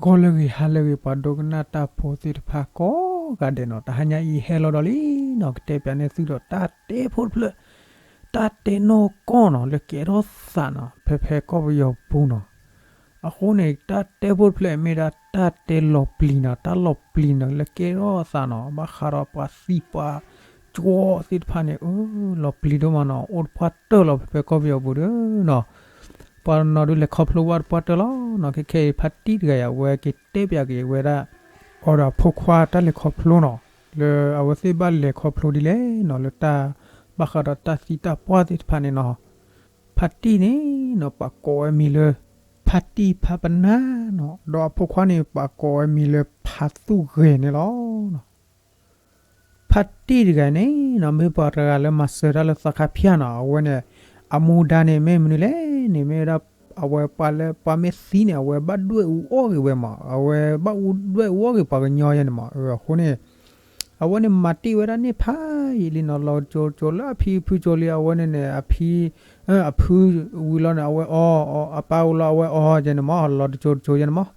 ကီၢ်လၢအဂ့ၤ ဟါလၢအဂ့ၤ ပှၤဒိကနၣ်တၢ်ဖိသ့ၣ်တဖၣ်ကိးဂၤဒဲးနီၤ, တဟါညါအံၤဟဲလီၤဒီးလံနီၤ, ကတဲပၠးန့ၢ်သုဒီးတၢ်တဲဖိတဖျၢၣ်, တၢ်တဲနီၢ်ကီၢ်နီၤ လၢကဲထီၣ်သးနီၤ ဖဲဖဲကီၢ်ပယီၤပူၤနီၤ. အဃိန့ၣ် တၢ်တဲဖိတဖျၢၣ်မ့ၢ်ဒၣ်တၢ်တဲလီၤပျံၤနီၤ, တၢ်လီၤပျံၤနီၤ လၢကဲထီၣ်သးနီၤ, ဘၣ်ဃးဒီးပှၤသံပှၤကၠိသ့ၣ်တဖၣ်န့ၣ် အၢ လီၤပျံၤဒိၣ်မးနီၤ, အိၣ်တပှၢ်တၢၢ်လီၤ ဖဲဖဲကီၢ်ပယီၤပူၤဒီးနီၤ. ပှၤတနီၤဒုးလဲၤခီဖျိဘၣ်တပှၢ်တၢၢ်လီၤနီၤ. ခဲခဲအံၤ ဖါတံၢ်တဂၤအံၤ အဝဲက့ၤတဲပၠးက့ၤဝဲဒၣ် အီၤဒီးအဖိခွါတၢ်လဲၤခီဖျိနီၤ, လၢအဝဲသ့ၣ်ဘၣ်လဲၤခီဖျိဒ်လဲၣ်နီၤ, လၢတၢ်ဘၣ်ဃးဒီးတၢ်သံတၢ်ပှၢ်သ့ၣ်တဖၣ်န့ၣ်နီၤ. ဖါတံၢ်န့ၣ်နီၤ ပှၤကိးဝဲမံၤလၢ ဖါတံၢ်ဖါပနၢ်နီၤ, ဒီးအဖိခွါန့ၣ် ပှၤကိးဝဲမံၤလၢဖါသူၣ်ဂဲၤန့ၣ်လီၤ. ဖါတံၢ်တဂၤန့ၣ်နီၤ မ့ၢ်ပှၤတဂၤလၢမၤစၢၤတၢ်လၢသီခါဖၠၣ်နီၤ, အဝဲန့ၣ် အမူဒါန့ၣ် မ့ၢ်မနုၤလဲၣ်န့ၣ် မ့ၢ်ဝဲဒၣ် အဝဲပှၤလၢပှၤမ့ၢ်သံန့ၣ် အဝဲဘၣ်ဒွဲၣ်အူအီၣ်ဂ့ၤဝဲမး, အဝဲဘၣ်ဒွဲၣ်အူအီၣ်ဂ့ၤပှၤကညီယဲန့ၣ်မး, အဃိန့ၣ် အဝဲန့ၣ်မၤတ့ၢ်ဝဲဒၣ်န့ၣ်ဖးယံာ်လံနီၤ, လီၤကၠိကၠိလၢအဖံအဖုကၠိလံ, အဝဲန့ၣ်န့ၣ် အဖံ အဖုဝံၤလီၤန့ၣ် အဝဲအီ, အပၢ်ဝံၤလီၤ အဝဲအီယဲန့ၣ်မး, လီၤတကၠိတကၠိယဲန့ၣ်မး.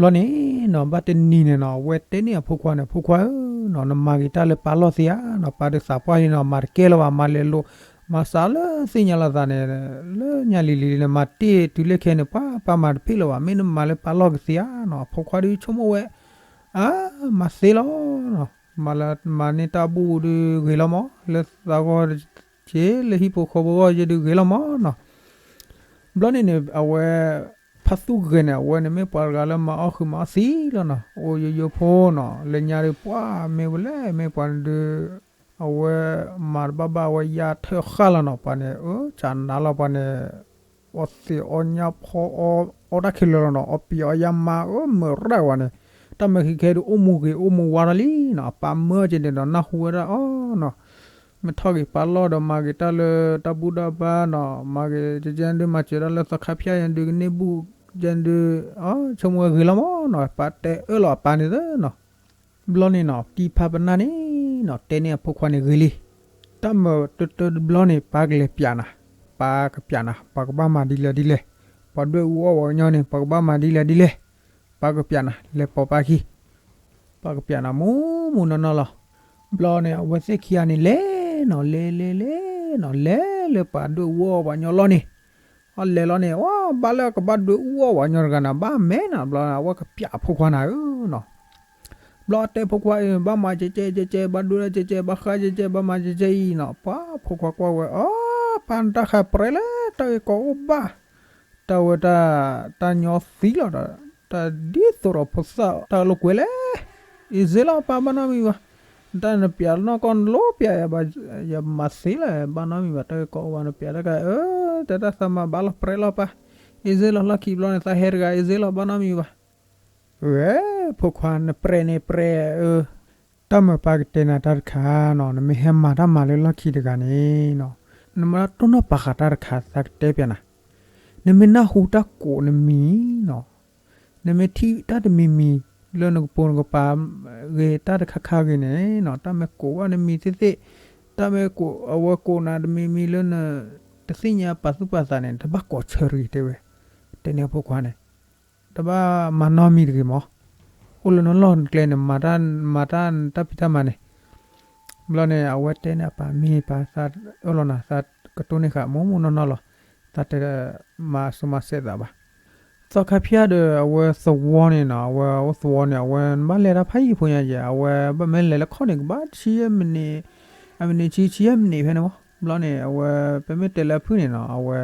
ဘျီန့ၣ်နီၤ ဘၣ်တနံၤန့ၣ်နီၤ အဝဲတဲန့ၢ်အဖိခွါန့ၣ်, ဖိခွါဧၢနီၤ, နမၤဂ့ၤတၢ်လၢပၢ်လီၢ်သ့ဧါနီၤ, ပၢ်ဒုးသးပှၢ်လံနီၤ, မၤတကဲလၢၤဘၣ်, မၤလဲၤလိာ် မၤစးလၢသ့ၣ်ညါလိာ်သးန့ၣ် လၢညါလံၤလံၤန့ၣ် မၤတ့ၢ်တုၤလၢခဲအံၤန့ၣ် ပၢ်ပၢ်မၤတပ့ၢ်လၢၤဘၣ်, မ့ၢ်နမၤလၢပၢ်လီၢ်ကသ့ဧါနီၤ, အဖိခွါဒုးဆိကမိၣ်ဝဲ အါ မၤသ့လီၤနီၤ, မၤလၢမၤန့ၢ်တၢ်ဘူၣ်ဒုးဂ့ၤလီၤမး, လၢသးဂီၢ်က့ လၢဟံၣ်ဖိဃီဖိဂီၢ်ယဲဒုးဂ့ၤလီၤမးနီၤ. ဘျီန့ၣ်န့ၣ် အဝဲ ဖါသူၣ်ဂဲၤန့ၣ် အဝဲန့ၣ်မ့ၢ်ပှၤတဂၤလၢမၤအီၣ်ဃုာ်မၤအီၣ်သံလီၤနီၤ, အိၣ်ယိယိဖိနီၤ, လၢညါဒုးပှၢ်မ့ၢ်ဝဲလဲၣ်, မ့ၢ်ပှၤန့ၣ်ဒုး အဝဲမၤတဘၣ်ဘၣ် အဝဲယါထၢၣ်ဃၣ်လီၤနီၤ, ပှၤန့ၣ် အၢ စးနၤလီၤ, ပှၤန့ၣ် အီသံးအီညၣ်ဖီအီ အီတၢ်ခဲလၢာ်လီၤနီၤ, အီပံၤအီညၣ်မါအၢမုာ်ရၣ်ဝဲန့ၣ်, တၢ်မၢခံခဲဒုးအိၣ်မူဂ့ၤအိၣ်မူဝါထီၣ်လံနီၤ, အပၢ်မၢက့ၤန့ၣ်ဒီးနၢ်ဟူဝဲဒၣ်အီၤနီၤ, မ့ၢ်ထီၣ်ဂ့ၤပၢ်လီၢ်ဒီးမၤဂ့ၤတၢ်လၢတၢ်ဘူၣ်တၢ်ဘါနီၤ, မၤဂ့ၤကဲကဲဒုး မၤစၢၤတၢ်လၢသီခါဖၠၣ်ယဲဒုး ကန့ၢ်ဘူၣ်ယဲဒုး အီ ဆိကမိၣ်ဝဲဂ့ၤလီၤမးနီၤ, ပၢ်တဲအၢၣ်လီၤအပၢ်န့ၣ်သနီၤ. ဘျီန့ၣ်နီၤ တံၢ်ဖါပနၢ်န့ၣ်နီၤ တဲန့ၢ်အဖိခွါန့ၣ်ဂ့ၤလံ, တၢ်မၢတၢတၢတဘျီန့ၣ် ပၢ်ကလဲၤပၠးနၤ, ပၢ်ကပၠးနၤ ပှၤကဘၣ်မၤဒ်လဲၣ်ဒ်လဲၣ်, ပှၤဒွဲၣ်အူအီၣ်ပှၤကညီန့ၣ် ပှၤကဘၣ်မၤဒ်လဲၣ်ဒ်လဲၣ်, ပၢ်ကပၠးနၤ လဲၤပိာ်ပၢ်ခံ ပှၤကပၠးနၤမူမူနီၢ်နီၢ်လီၤ. ဘျီန့ၣ် အဝဲသ့ၣ်ခံဂၤန့ၣ် လဲၤနီၤ လဲၤလဲၤလဲၤနီၤ လဲၤလၢပှၤဒွဲၣ်အူအီၣ်ပှၤကညီလီၢ်န့ၣ်, အလဲၤလီၤန့ၣ် အဘၣ်လၢကဘၣ်ဒွဲၣ်အူအီၣ်ပှၤကညီတဂၤန့ၣ် ဘၣ်မဲာ်နၤ ဘျီ အဝဲကပၠးအဖိခွါနၤဧၢနီၤ. ဘျီတဲဖိခွါအံၤ ဘၣ်မၤကဲကဲကဲကဲ ဘၣ်ဒွဲၣ်ကဲကဲ ဘၣ်ဃးကဲကဲ ဘၣ်မၤကဲကဲအံၤနီၤ, ပှၤဖိခွါကွၢ်ဝဲ အၢ ပၢ်နတၢ်ဃးပြဲလၢတၢ်ဂ့ၢ်ကီအိၣ်ဘၣ် တၢ်ဝဲတၢ် တၢ်ညီသံလီၤဒီး တၢ်ဒ်သိးဒီးဖိသၣ်တၢ်လိာ်ကွဲလဲၣ်, အ့စ့လီၤ ပၢ်ဘၣ်နီတမံၤဘၣ်, တၢ်နပျးနီၢ်ကီၢ်နလိပျးယၤဘၣ်, ယမၤသ့လၢၤ ဘၣ်နီတမံၤဘၣ် တၢ်ဂ့ၢ်ကီအိၣ်ဘၣ် နပျးတၢ်ကါ အၢ တဲတၢ်သးမၤဘၣ်လီၤပြဲလီၤပၢ်, အ့စ့လီၤ လီၢ်ခံဘျီန့ၣ် သးဟဲတဂၤ အ့စ့လီၤ ဘၣ်နီတမံၤဘၣ်. ဝဲ ဖိခွါနပြဲန့ၣ်ပြဲ အၢ တၢ်မၢပၢ်ကတဲနၤတၢ်တခါနီၤ, နမ့ၢ်ဟဲမၤတၢ်မၤလၢလီၢ်ခံတဂၤန့ၣ်နီၤ, နမ့ၢ်တိၢ်နီၣ်ပာ်ဃာ်တၢ်တခါ သးကတဲပျးနၤ, နမ့ၢ်နၢ်ဟူတၢ်ကိးနမံၤနီၤ, နမ့ၢ်ထံၣ်တၢ်တမံၤမံၤ လၢနကပိာ်နကပၤဂ့ၤ တၢ်တခါခါဂ့ၤန့ၣ်နီၤ, တၢ်မ့ၢ်ကိးဘၣ်နမံၤသ့ၣ်သ့ၣ်, တၢ်မ့ၢ်ကိး အဝဲကိးနၤတမံၤမံၤလၢန တသ့ၣ်ညါပာ်သူၣ်ပာ်သးန့ၣ် တဘၣ်ကိးဆၢတဂ့ၤတဲဝဲ, တဲန့ၢ်အဖိခွါန့ၣ် တဘၣ်မၤနီတမံၤတဂ့ၤမး, အိၣ်လၢနလီၢ်နကျဲန့ၣ် မၤတၢ် မၤတၢ်တၢ်ဖံးတၢ်မၤန့ၣ်, ဘျီန့ၣ် အဝဲတဲန့ၣ်အပၢ် မ့ၢ်ပၢ်သးအၢၣ်လီၤနၤ သးကတိၢ်န့ၢ်ဃာ် မိၢ်မိၢ်နီၢ်နီၢ်လီၤ, သးတမၤစိၤမၤစဲးသးဘၣ်. သီခါဖၠၣ်ဒီးအဝဲသဝီန့ၣ်နီၤ, အဝဲအိၣ်သဝီန့ၣ် အဝဲဘၣ်လဲၤတၢ်ဖးယံာ်ဖိညါယဲၢ်, အဝဲဘၣ်မ့ၢ်လဲၤလၢခီၣ်န့ၣ် ကဘၣ်ဆံယဲၢ်မံးနံး, အမံးနံးဆံ ဆံယဲၢ်မံးနံးဖဲန့ၣ်မး, ဘျီန့ၣ် အဝဲ ပမ့ၢ်တဲလၢအဖုၣ်န့ၣ်နီၤ, အဝဲ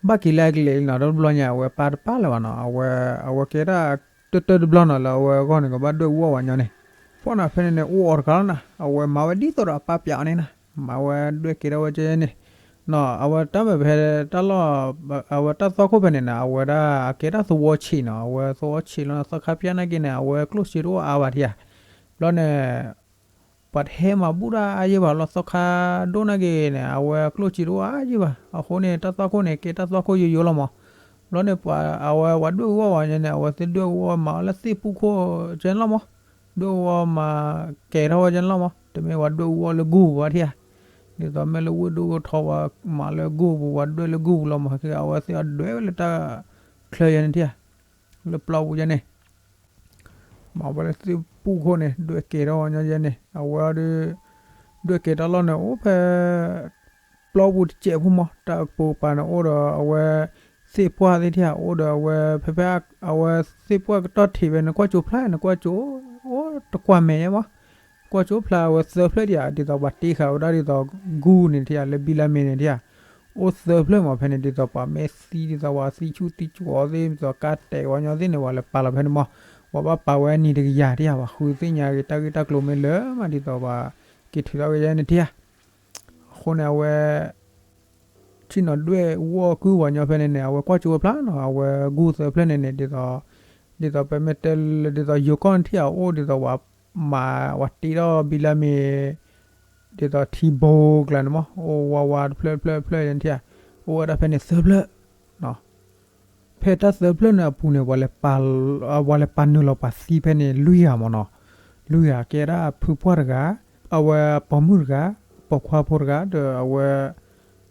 ဘၣ်က့ၤလၢအကလဲၤလံနီၤ, တဘျီညါ အဝဲပၢ်တပာ်လၢၤဘၣ်နီၤ, အဝဲ အဝဲကဲဒၣ်တၢၢ်တၢၢ်တဘျီနီၤ လၢအဝဲအဂီၢ်န့ၣ် ကဘၣ်ဒွဲၣ်အူအီၣ်ပှၤကညီန့ၣ်, ဖီၣ်နၤဖဲန့ၣ်န့ၣ် အိၣ်အီၤတဂၤလီၤနၤ, အဝဲမၤဝဲဒ်သိးဒီးအပၢ်ပျးအီၤန့ၣ်နၤ, မၤဝဲဒွဲၣ်က့ၤထီၣ်ဝဲကဲန့ၣ်, နီၤ အဝဲတၢ်မၢဖဲတၢ်လီၢ် အဝဲတၢ်သွၣ်ခိၣ်ဖဲန့ၣ်နၤ, အဝဲဒၣ်အကဲတၢ်သဝီဆံးနီၤ, အဝဲသဝီဆံးလီၤ သီခါဖၠၣ်နာ်က့န့ၣ် အဝဲကျိၣ်စ့တအိၣ်အါဘၣ်ထံဧါ, ဘျီန့ၣ် ပှၤတဟဲမၤဘူၣ်တၢ်အါယဲၢ်ဘၣ်လီၤ, သီခါဒိၣ်နာ်က့န့ၣ် အဝဲကျိၣ်စ့တအိၣ်အါယဲၢ်ဘၣ်, အဃိန့ၣ် တၢ်သွၣ်ခိၣ်န့ၣ် ကဲတၢ်သွၣ်ခိၣ်ယိယိလီၤမး, ဘျီန့ၣ် ပှၤအဝဲဝၤဒွဲၣ်အူအီၣ်ဝဲန့ၣ် အဝဲသ့ၣ်ဒွဲၣ်အူအီၣ်မၤအီၤလၢသ့ၣ်ပူၣ်ခိၣ်ကဲန့ၣ်လီၤမး, ဒွဲၣ်အူအီၣ်မၤကဲထီၣ်ဝဲကဲန့ၣ်လီၤမး, တမ့ၢ်ဝၤဒွဲၣ်အူအီၣ်လၢဂုၢ်ပူၤဘၣ်ထံဧါ, ဒ်သိးမ့ၢ်လၢဝ့ၢ်ဒိၣ်ထီဝဲမၤလၢဂုၢ်ပူၤ ဝၤဒွဲၣ်လၢဂုၢ်ပူၤလီၤမး, အဝဲသ့ၣ်အဒွဲၣ်ဝဲလၢတၢ်ချၢယဲန့ၣ်ထံဧါ, လၢပျီပူၤယဲန့ၣ် မ့ၢ်ဝဲလၢသ့ၣ်ပူၣ်ခိၣ်န့ၣ် ဒွဲၣ်ကဲထီၣ်ဝဲညီယဲန့ၣ် အဝဲဒုး ဒွဲၣ်ကဲတၢ်လီၢ်န့ၣ် အိၣ်ဖဲ ပျီပူၤတစဲးဖိမး တၢ်ကပိာ်ကပၤန့ၣ် အိၣ်ဒီးအဝဲ သ့ၣ်ပှၢ်သ့ၣ်ထံၣ်ဧါ အိၣ်ဒီးအဝဲ ဖဲဖဲ အဝဲသ့ၣ်ပှၢ်ကတီၢ်ထံးဖဲန့ၣ် ကွၢ်ကၠိဖျါ နကွၢ်ကၠိ အိၣ်တကွၢ်မဲာ်ယဲမး ကွၢ်ကၠိဖျါအဝဲသၢဖျၢၣ်ဒံးဧါ ဒ်သိးပှၤတ့ဃာ်ဝဲဒၣ်ဒ်သိး ဂူန့ၣ်ထံၣ်ဧါ လၢဘံလါမ့ၤန့ၣ်ထံၣ်ဧါ အိၣ်သၢဖျၢၣ်မး ဖဲန့ၣ် ဒ်သိးပှၤမ့ၢ်သံ ဒ်သိးပှၤသံဆူၣ်သံကၠိအီၤသ့ၣ် ဒ်သိးကါတဲာ်ဝဲညီသ့ၣ်န့ၣ် ပှၤလဲၤပာ်လီၤဖဲန့ၣ်မး ပှၤဘၣ်ပာ်ဝဲအနံၤတကယၤထံၣ်ဧါ ပှၤဃုသ့ၣ်ညါက့ၤတၢ်ဂ့ၢ်တၢ်ကျိၤမ့ၢ်လၢမး ဒ်သိးပှၤက့ၤထုးထီၣ်က့ၤယဲန့ၣ်ထံၣ်ဧါ အဃိန့ၣ် အဝဲ ဆ့ၣ်နီၤဒွဲၣ်ဝီၢ်ကုၢ်ဝဲညီဖဲန့ၣ်န့ၣ် အဝဲကွၢ်ကၠိဖျါနီၤ အဝဲဂူၢ်သၢဖျၢၣ်န့ၣ်န့ၣ် ဒ်သိး ဒ်သိးပမ့ၢ်တဲလၢ ဒ်သိးယိၤကီၢ်န့ၣ်ထံၣ်ဧါ အိၣ်ဒ်သိးပှၤမၤ ပှၤတ့ထီၣ်ဘံလါမ့ၤ ဒ်သိးထံဘိကျါန့ၣ်မး အိၣ်ဝါဝါတဖျၢၣ်တဖျၢၣ်တဖျၢၣ်ယဲန့ၣ်ထံၣ်ဧါ အိၣ်ဝဲဒၣ်ဖဲန့ၣ်သၢဖျၢၣ် ဖဲတၢ်သၢဖျၢၣ်န့ၣ်အပူၤန့ၣ် ပှၤလဲၤပာ် ပှၤလဲၤပာ်နုာ်လီၤပှၤသံဖဲန့ၣ် လွံၢ်ဂၤမးနီၤ, လွံၢ်ဂၤကဲဒၣ်ဖုပှၢ်တဂၤ, အဝဲပိာ်မုၣ်တဂၤ, ပိာ်ခွါဖိတဂၤ ဒီးအဝဲ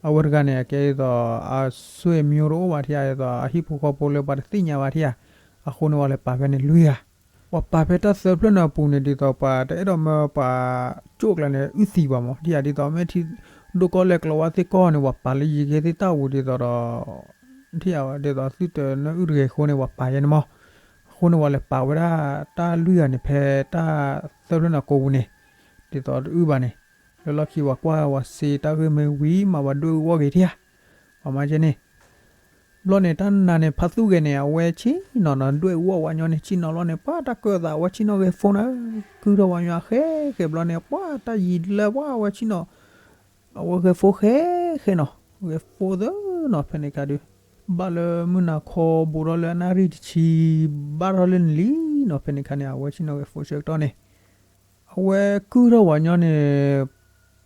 အဝဲတဂၤန့ၣ် အကဲဒ်သိး အဆွေမျိုးတအိၣ်ဘၣ်ထံၣ်ဧါ ဒ်သိးအဟံၣ်ဖိဃီဖိလၢပှၤတသ့ၣ်ညါဘၣ်ထံၣ်ဧါ, အဃိန့ၣ် ပှၤလဲၤပာ်ဖဲန့ၣ်လွံၢ်ဂၤ ပှၤပာ်ဖဲတၢ်သၢဖျၢၣ်န့ၣ်အပူၤန့ၣ် ဒ်သိးပှၤတအဲၣ်ဒိးမၢပှၤကၠိၣ်ကျါန့ၣ် အုၣ်သံပှၤမး ထံၣ်ဧါ, ဒ်သိးမ့ၢ်ထံ ဒိၣ်ကီၢ်လဲၢ်ကျိၤဝါသ့ၣ်ကီၢ်န့ၣ် ပှၤပာ်လၢယံၤကဲသ့ၣ်တၢ်ပူၤ ဒ်သိးဒီး ထံၣ်ဧါ ဒ်သိးသုတနၢ်အုၣ်တဂ့ၤအဃိန့ၣ် ပှၤပာ်ယဲန့ၣ်မး, အဃိန့ၣ် ပှၤလဲၤပာ်ဝဲဒၣ်တၢ်လွံၢ်ဂၤန့ၣ် ဖဲတၢ်သၢဖျၢၣ်န့ၣ်ကိာ်ပူၤန့ၣ် ဒ်သိးတအုၣ်ဘၣ်န့ၣ်, လၢလီၢ်ခံပှၤကွၢ်ပှၤစ့တၢ်ဂ့ၢ်မ့ၢ်ဝံၤ မၤပှၤဒွဲၣ်အူအီၣ်က့ၤထံၣ်ဧါ, ပှၤမၤကဲန့ၣ် ဘျီန့ၣ် တၢ်နၤန့ၣ် ဖါသူၣ်ဂဲၤန့ၣ် အဝဲဆ့ၣ်နီၤနီၤ ဒွဲၣ်အူအီၣ်ဝဲညီန့ၣ် ဆ့ၣ်နီၤလီၤန့ၣ် ပှၤတၢ်ကၢၢ်သး အဝဲဆ့ၣ်နီၤဂဲၤဖိနၤ, ကုၢ်ထီၣ်ဝဲညီအဃဲဃဲဘျီန့ၣ် ပှၤတၢ်ယံၤလၢပှၤအဝဲဆ့ၣ်နီၤ, အဝဲဂဲၤဖိဃဲဃဲနီၤ, ဂဲၤဖိသၢနီၤ ဖဲန့ၣ်ခါဒီး ဘၣ်လၢမုၢ်နၤခီဘူးထီၣ်လၢအနၣ်ရံၣ်တဆံ ဘၣ်ထီၣ်လၢနလံနီၤ ဖဲန့ၣ်ခါန့ၣ် အဝဲဆ့ၣ်နီၤဂဲၤဖိဆၢကတီၢ်န့ၣ် အဝဲကုၢ်ထီၣ်ဝဲညီန့ၣ်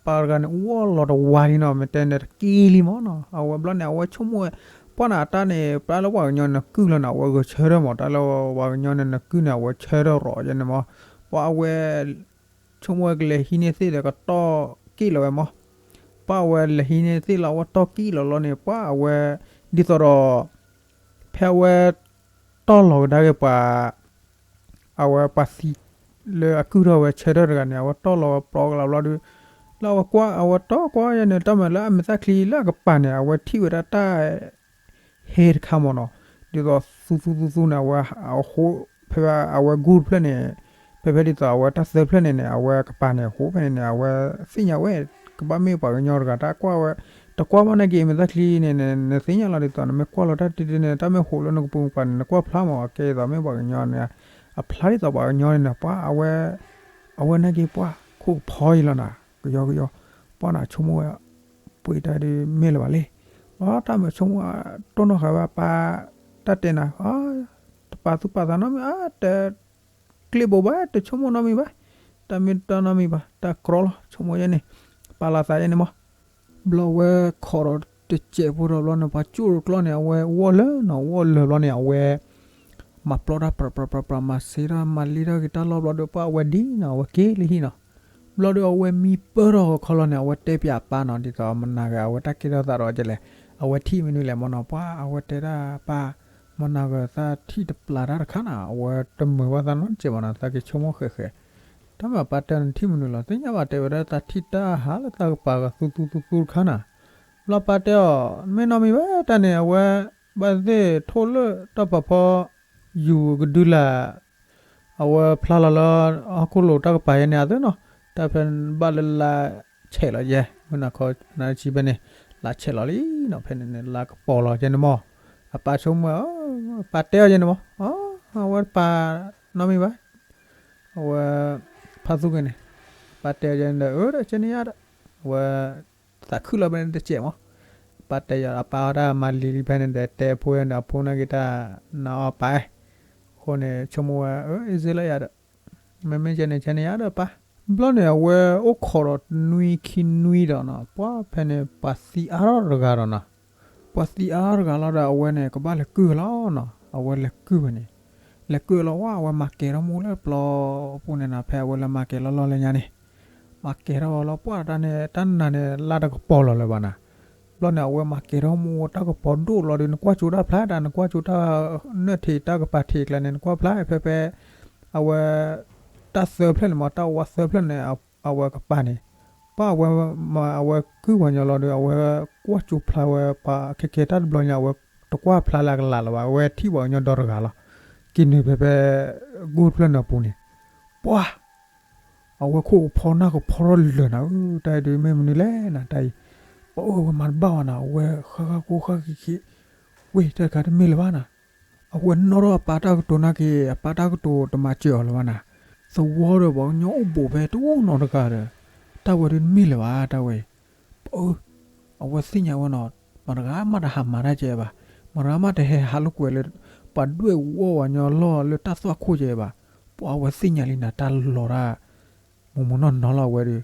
ပှၤတဂၤန့ၣ် အူအီၣ်လီၤတဝါလံနီၤ မ့ၢ်တဲန့ၣ်တက့ၢ်လံမးနီၤ, အဝဲဘျီန့ၣ် အဝဲဆိကမိၣ်ဝဲ ပှၤန့ၣ်အတၢ်န့ၣ် ပှၤလၢပှၤကညီန့ၣ်နကုၢ်လီၤန့ၣ် အဝဲဂဲၤဆၢထၢၣ်မး တၢ်လၢပှၤကညီန့ၣ်နကုၢ်န့ၣ် အဝဲဆၢထၢၣ်ရီၤယဲန့ၣ်မး, ပှၤအဝဲ ဆိကမိၣ်ဝဲကလဲၤဟံးန့ၢ်သ့ၣ်ဒီးကတီၢ်က့ၣ်လီၤဝဲမး, ပှၤအဝဲလဲၤဟံးန့ၢ်သ့ၣ်လီၤ အဝဲတီၢ်က့ၣ်လီၤလီၤန့ၣ် ပှၤအဝဲ ဒ်သိးဒီး ဖဲအဝဲ တီၢ်လီၤကဒါက့ၤပှၤ အဝဲပှၤသံ လၢအကုၢ်ထီၣ်ဝဲဆၢထၢၣ်တဂၤန့ၣ် အဝဲတီၢ်လီၤဝဲပျီကလီၤဘျီဒီး လၢအဝဲကွၢ် အဝဲတီၢ်ကွၢ်ယဲန့ၣ် တၢ်မၤလၢအမဲာ်သၣ်ချံလၢအကပၤန့ၣ် အဝဲထံၣ်ဝဲဒၣ်တၢ် ဟဲတခါမးနီၤ, ဒ်သိးသူသူသူသူန့ၣ် အဝဲ အဃိ ဖဲအဝဲဂူၢ်တဖျၢၣ်န့ၣ် ဖဲဖဲဒ်သိးအဝဲတၢ်သၢဖျၢၣ်န့ၣ်န့ၣ် အဝဲကပၤန့ၣ် အဃိဖဲန့ၣ်န့ၣ် အဝဲသ့ၣ်ညါဝဲ ကဘၣ်မ့ၢ်ပှၤကညီတဂၤ တၢ်ကွၢ်ဝဲ တကွၢ်ဘၣ်နာ်က့ မဲာ်သၣ်ချံန့ၣ် နသ့ၣ်ညါလီၤဒ်သိး နမ့ၢ်ကွၢ်လီၤတၢ်တ့တ့န့ၣ် တၢ်မ့ၢ်ဟိးလၢနကပူၤကပၤန့ၣ် နကွၢ်ဖျါမး အကဲဒ်သိးမ့ၢ်ပှၤကညီန့ၣ် အဖျါဒ်သိးပှၤကညီန့ၣ်န့ၣ် ပှၤအဝဲ အဝဲနာ်က့ ပှၤခိၣ်ကဖီအံၤလီၤနၤ ကယီကယီ ပှၤနၤဆိကမိၣ်ဝဲ ပှ့ၤတၢ်ဒ်မ့ၢ်လၢၤဘၣ်လဲၣ်, လီၤတၢ်မၤဆိကမိၣ် တိၢ်နီၣ်ဃာ်ဝဲအပၢ် တၢ်တဲနၤ တပာ်သူၣ်ပာ်သးနီတမံၤ တ ကျ့ဘိးဘၣ် တဆိကမိၣ်နီတမံၤဘၣ်, တၢ်မ့ၢ်တၢ်နီတမံၤဘၣ် တၢ်ကြီလီၤ ဆိကမိၣ်ယဲန့ၣ် ပာ်လီၤသးယဲန့ၣ်မး, ဘျီဝဲခိးဒီးတစဲးဖိဒီးဘျီန့ၣ် ပှၤကၠိၣ်တကျီၢ်န့ၣ် အဝဲအူအီၣ်လၢာ်နီၤ အူအီၣ်လၢာ်ဘျီန့ၣ် အဝဲ မၤပျီတၢ်ပြးပြးပြးပြး မၤစ့ထီၣ်မၤလံထီၣ်က့ၤတၢ်လီၢ်ဘျီဒီး ပှၤအဝဲဒ်နီၤ အဝဲက့ၤလၢဟံၣ်နီၤ, ဘျီဒီးအဝဲမံပၢၢ်ထီၣ်ခီလီၤန့ၣ် အဝဲတဲပၠးအပၢ်နီၤ ဒ်သိးမနၤဂၤ အဝဲတၢ်ကဲထီၣ်သးဒီးကလဲၣ်, အဝဲထံၣ်မနုၤလဲၣ်မးနီၤ ပှၤအဝဲတဲဒၣ်ပၢ် မနၤဂၤသးထံၣ်တပျၢ်တၢ်တခါနီၤ အဝဲတမုာ်ဘၣ်သးနီတစဲးဘၣ်နီၤ သးက့ၤဆိကမိၣ်ဃဲးဃဲး, တၢ်မၤပၢ်တဲနထံၣ်မနုၤလီၤ သ့ၣ်ညါဘၣ်တဲဝဲဒၣ်သးထံၣ်တၢ်ဟးလၢသးကပၤဂၤသူသူသူသူတခါနီၤ, ဘျီပၢ်တဲအီၤ မ့ၢ်နီတမံၤဘၣ် တၢ်န့ၣ် အဝဲ ဘၣ်သ့ၣ်ထိၣ်လၢတၢ်ပၤဖီ ယူၤကဒုလာ် အဝဲဖျါလီၤလၢ ဟီၣ်ခိၣ်လိၤတၢ်ကပၤယဲန့ၣ် အသ့ၣ်နီၤ, တၢ်ဖဲဘၣ်လၢလါဆဲးလီၤယဲ မုၢ်နၤခီ နါဆံဖဲန့ၣ် လါဆဲးလီၤလံနီၤ ဖဲန့ၣ်န့ၣ် လါကပီၤလီၤယဲန့ၣ်မး, အပၢ်ဆိကမိၣ် ပၢ်တဲအီၤယဲန့ၣ်မး, အဝဲတပာ်နီတမံၤဘၣ် အဝဲ ဖါသူၣ်က့ၤန့ၣ် ပၢ်တဲယဲန့ၣ်ဒီး အၢ ဒီးကဲန့ၣ်ယါဒီး အဝဲ သးခုလီၤဖဲန့ၣ်တစဲးမး, ပၢ်တဲယဲ အပၢ်အီၣ်တၢ်မၤလံၤလံဖဲန့ၣ်ဒီး တဲအဖိန့ၣ်ဒီး အဖိနာ်က့ၤတၢ်နါအီၣ်ပၢ်, အဃိန့ၣ် ဆိကမိၣ်ဝဲ အၢ အ့စ့လၢယါဒီး မ့မ့ၢ်ကဲန့ၣ် ကဲန့ၣ်ယါဒီးပၢ်, ဘျီန့ၣ် အဝဲအိၣ်ခိးဒီးနွံခံနွံဒီးနီၤ ပှၤဖဲန့ၣ် ပှၤသံအါထီၣ်တဂၤဒီးနီၤ ပှၤသံအါထီၣ်တဂၤလီၤဒီး အဝဲန့ၣ် ကဘၣ်လဲၤကုၢ်လီၤနီၤ အဝဲလဲၤကုၢ်ဖဲန့ၣ်, လဲၤကုၢ်လီၤဝဲ အဝဲမၤကဲၤထီၣ်မူလၢပျီပူၤန့ၣ်နီၤ ဖဲအဝဲလၢမၤကဲၤလီၤလီၢ်လၢညါန့ၣ်, မၤကဲၤထီၣ်လီၤပှၢ်တၢ်န့ၣ် တၢ်နၤန့ၣ် လါတကပီၤလီၤလၢၤဘၣ်နီၤ, ဘျီန့ၣ် အဝဲမၤကဲၤထီၣ်မူတၢ်ကပီၤဒိၣ်လီၤဒီး နကွၢ်ကၠိတၢ်ဖျါတၢ် နကွၢ်ကၠိတၢ်နၢၣ်ထံးတၢ်ကပၤထံးကျါန့ၣ် နကွၢ်ဖျါဖဲဖဲ အဝဲ တၢ်သၢဖျၢၣ်န့ၣ်မး တၢ်ဝါသၢဖျၢၣ်န့ၣ် အဝဲကပၤန့ၣ်, ပှၤအဝဲ မၤအဝဲကုၢ်ဝၤညီလီၤဒီး အဝဲကွၢ်ကၠိဖျါဝဲ ပှၤခဲကဲတၢ်တဘျီညါ အဝဲတကွၢ်ဖျါလၢအကလးလၢၤဘၣ် အဝဲထံၣ်ပှၤကညီဒီတဂၤလီၤ. က့ၤနုာ်ဖဲဖဲ ဂိၢ်ဖျၢၣ်န့ၣ်အပူၤန့ၣ်, ပှၤ အဝဲခိၣ်ကဖီနၢ်ကဖီထီၣ်လၢာ်နၤဧၢ, တၢ်အံၤဒုးမ့ၢ်မနုၤလဲၣ်နၤ တၢ်အံၤ, ပအၢဝဲမၤတဘၣ်ဘၣ်နၤ အဝဲဃၣ်ဃၣ်ကိၢ်ဃၣ်ခံခံ, ဝ့ၢ်တၢ်တခါတမ့ၢ်လၢၤဘၣ်နၤ, အဝဲနီၣ်ထီၣ်အပၢ်တၢ်ကတိၤနာ်က့ၤ အပၢ်တၢ်ကတိၤတမၤစၢၤအီၤလၢၤဘၣ်နၤ, သဝီဒီးပှၤကညီအိၣ်ဘူးဖဲတအိၣ်နီတဂၤဒီး, တၢ်ဝဲဒုးတမ့ၢ်လၢၤဘၣ် တၢ်ဝဲအံၤ, ပအၢ အဝဲသ့ၣ်ညါဝဲနီၤ, မတၤတဂၤမးတဟးမၤတၢ်ကဲဘၣ်, မတၤတဂၤမးတဟဲဟးလိာ်ကွဲလၢ ပှၤဒွဲၣ်ဝီၢ်ဝဲညီလီၢ်လၢတၢ်သွၣ်ခိၣ်ကဲဘၣ်, ပှၤအဝဲသ့ၣ်ညါလံနၤ တၢ်လီၤတၢ် မိၢ်မိၢ်နီၢ်နီၢ်လီၤဝဲဒီး,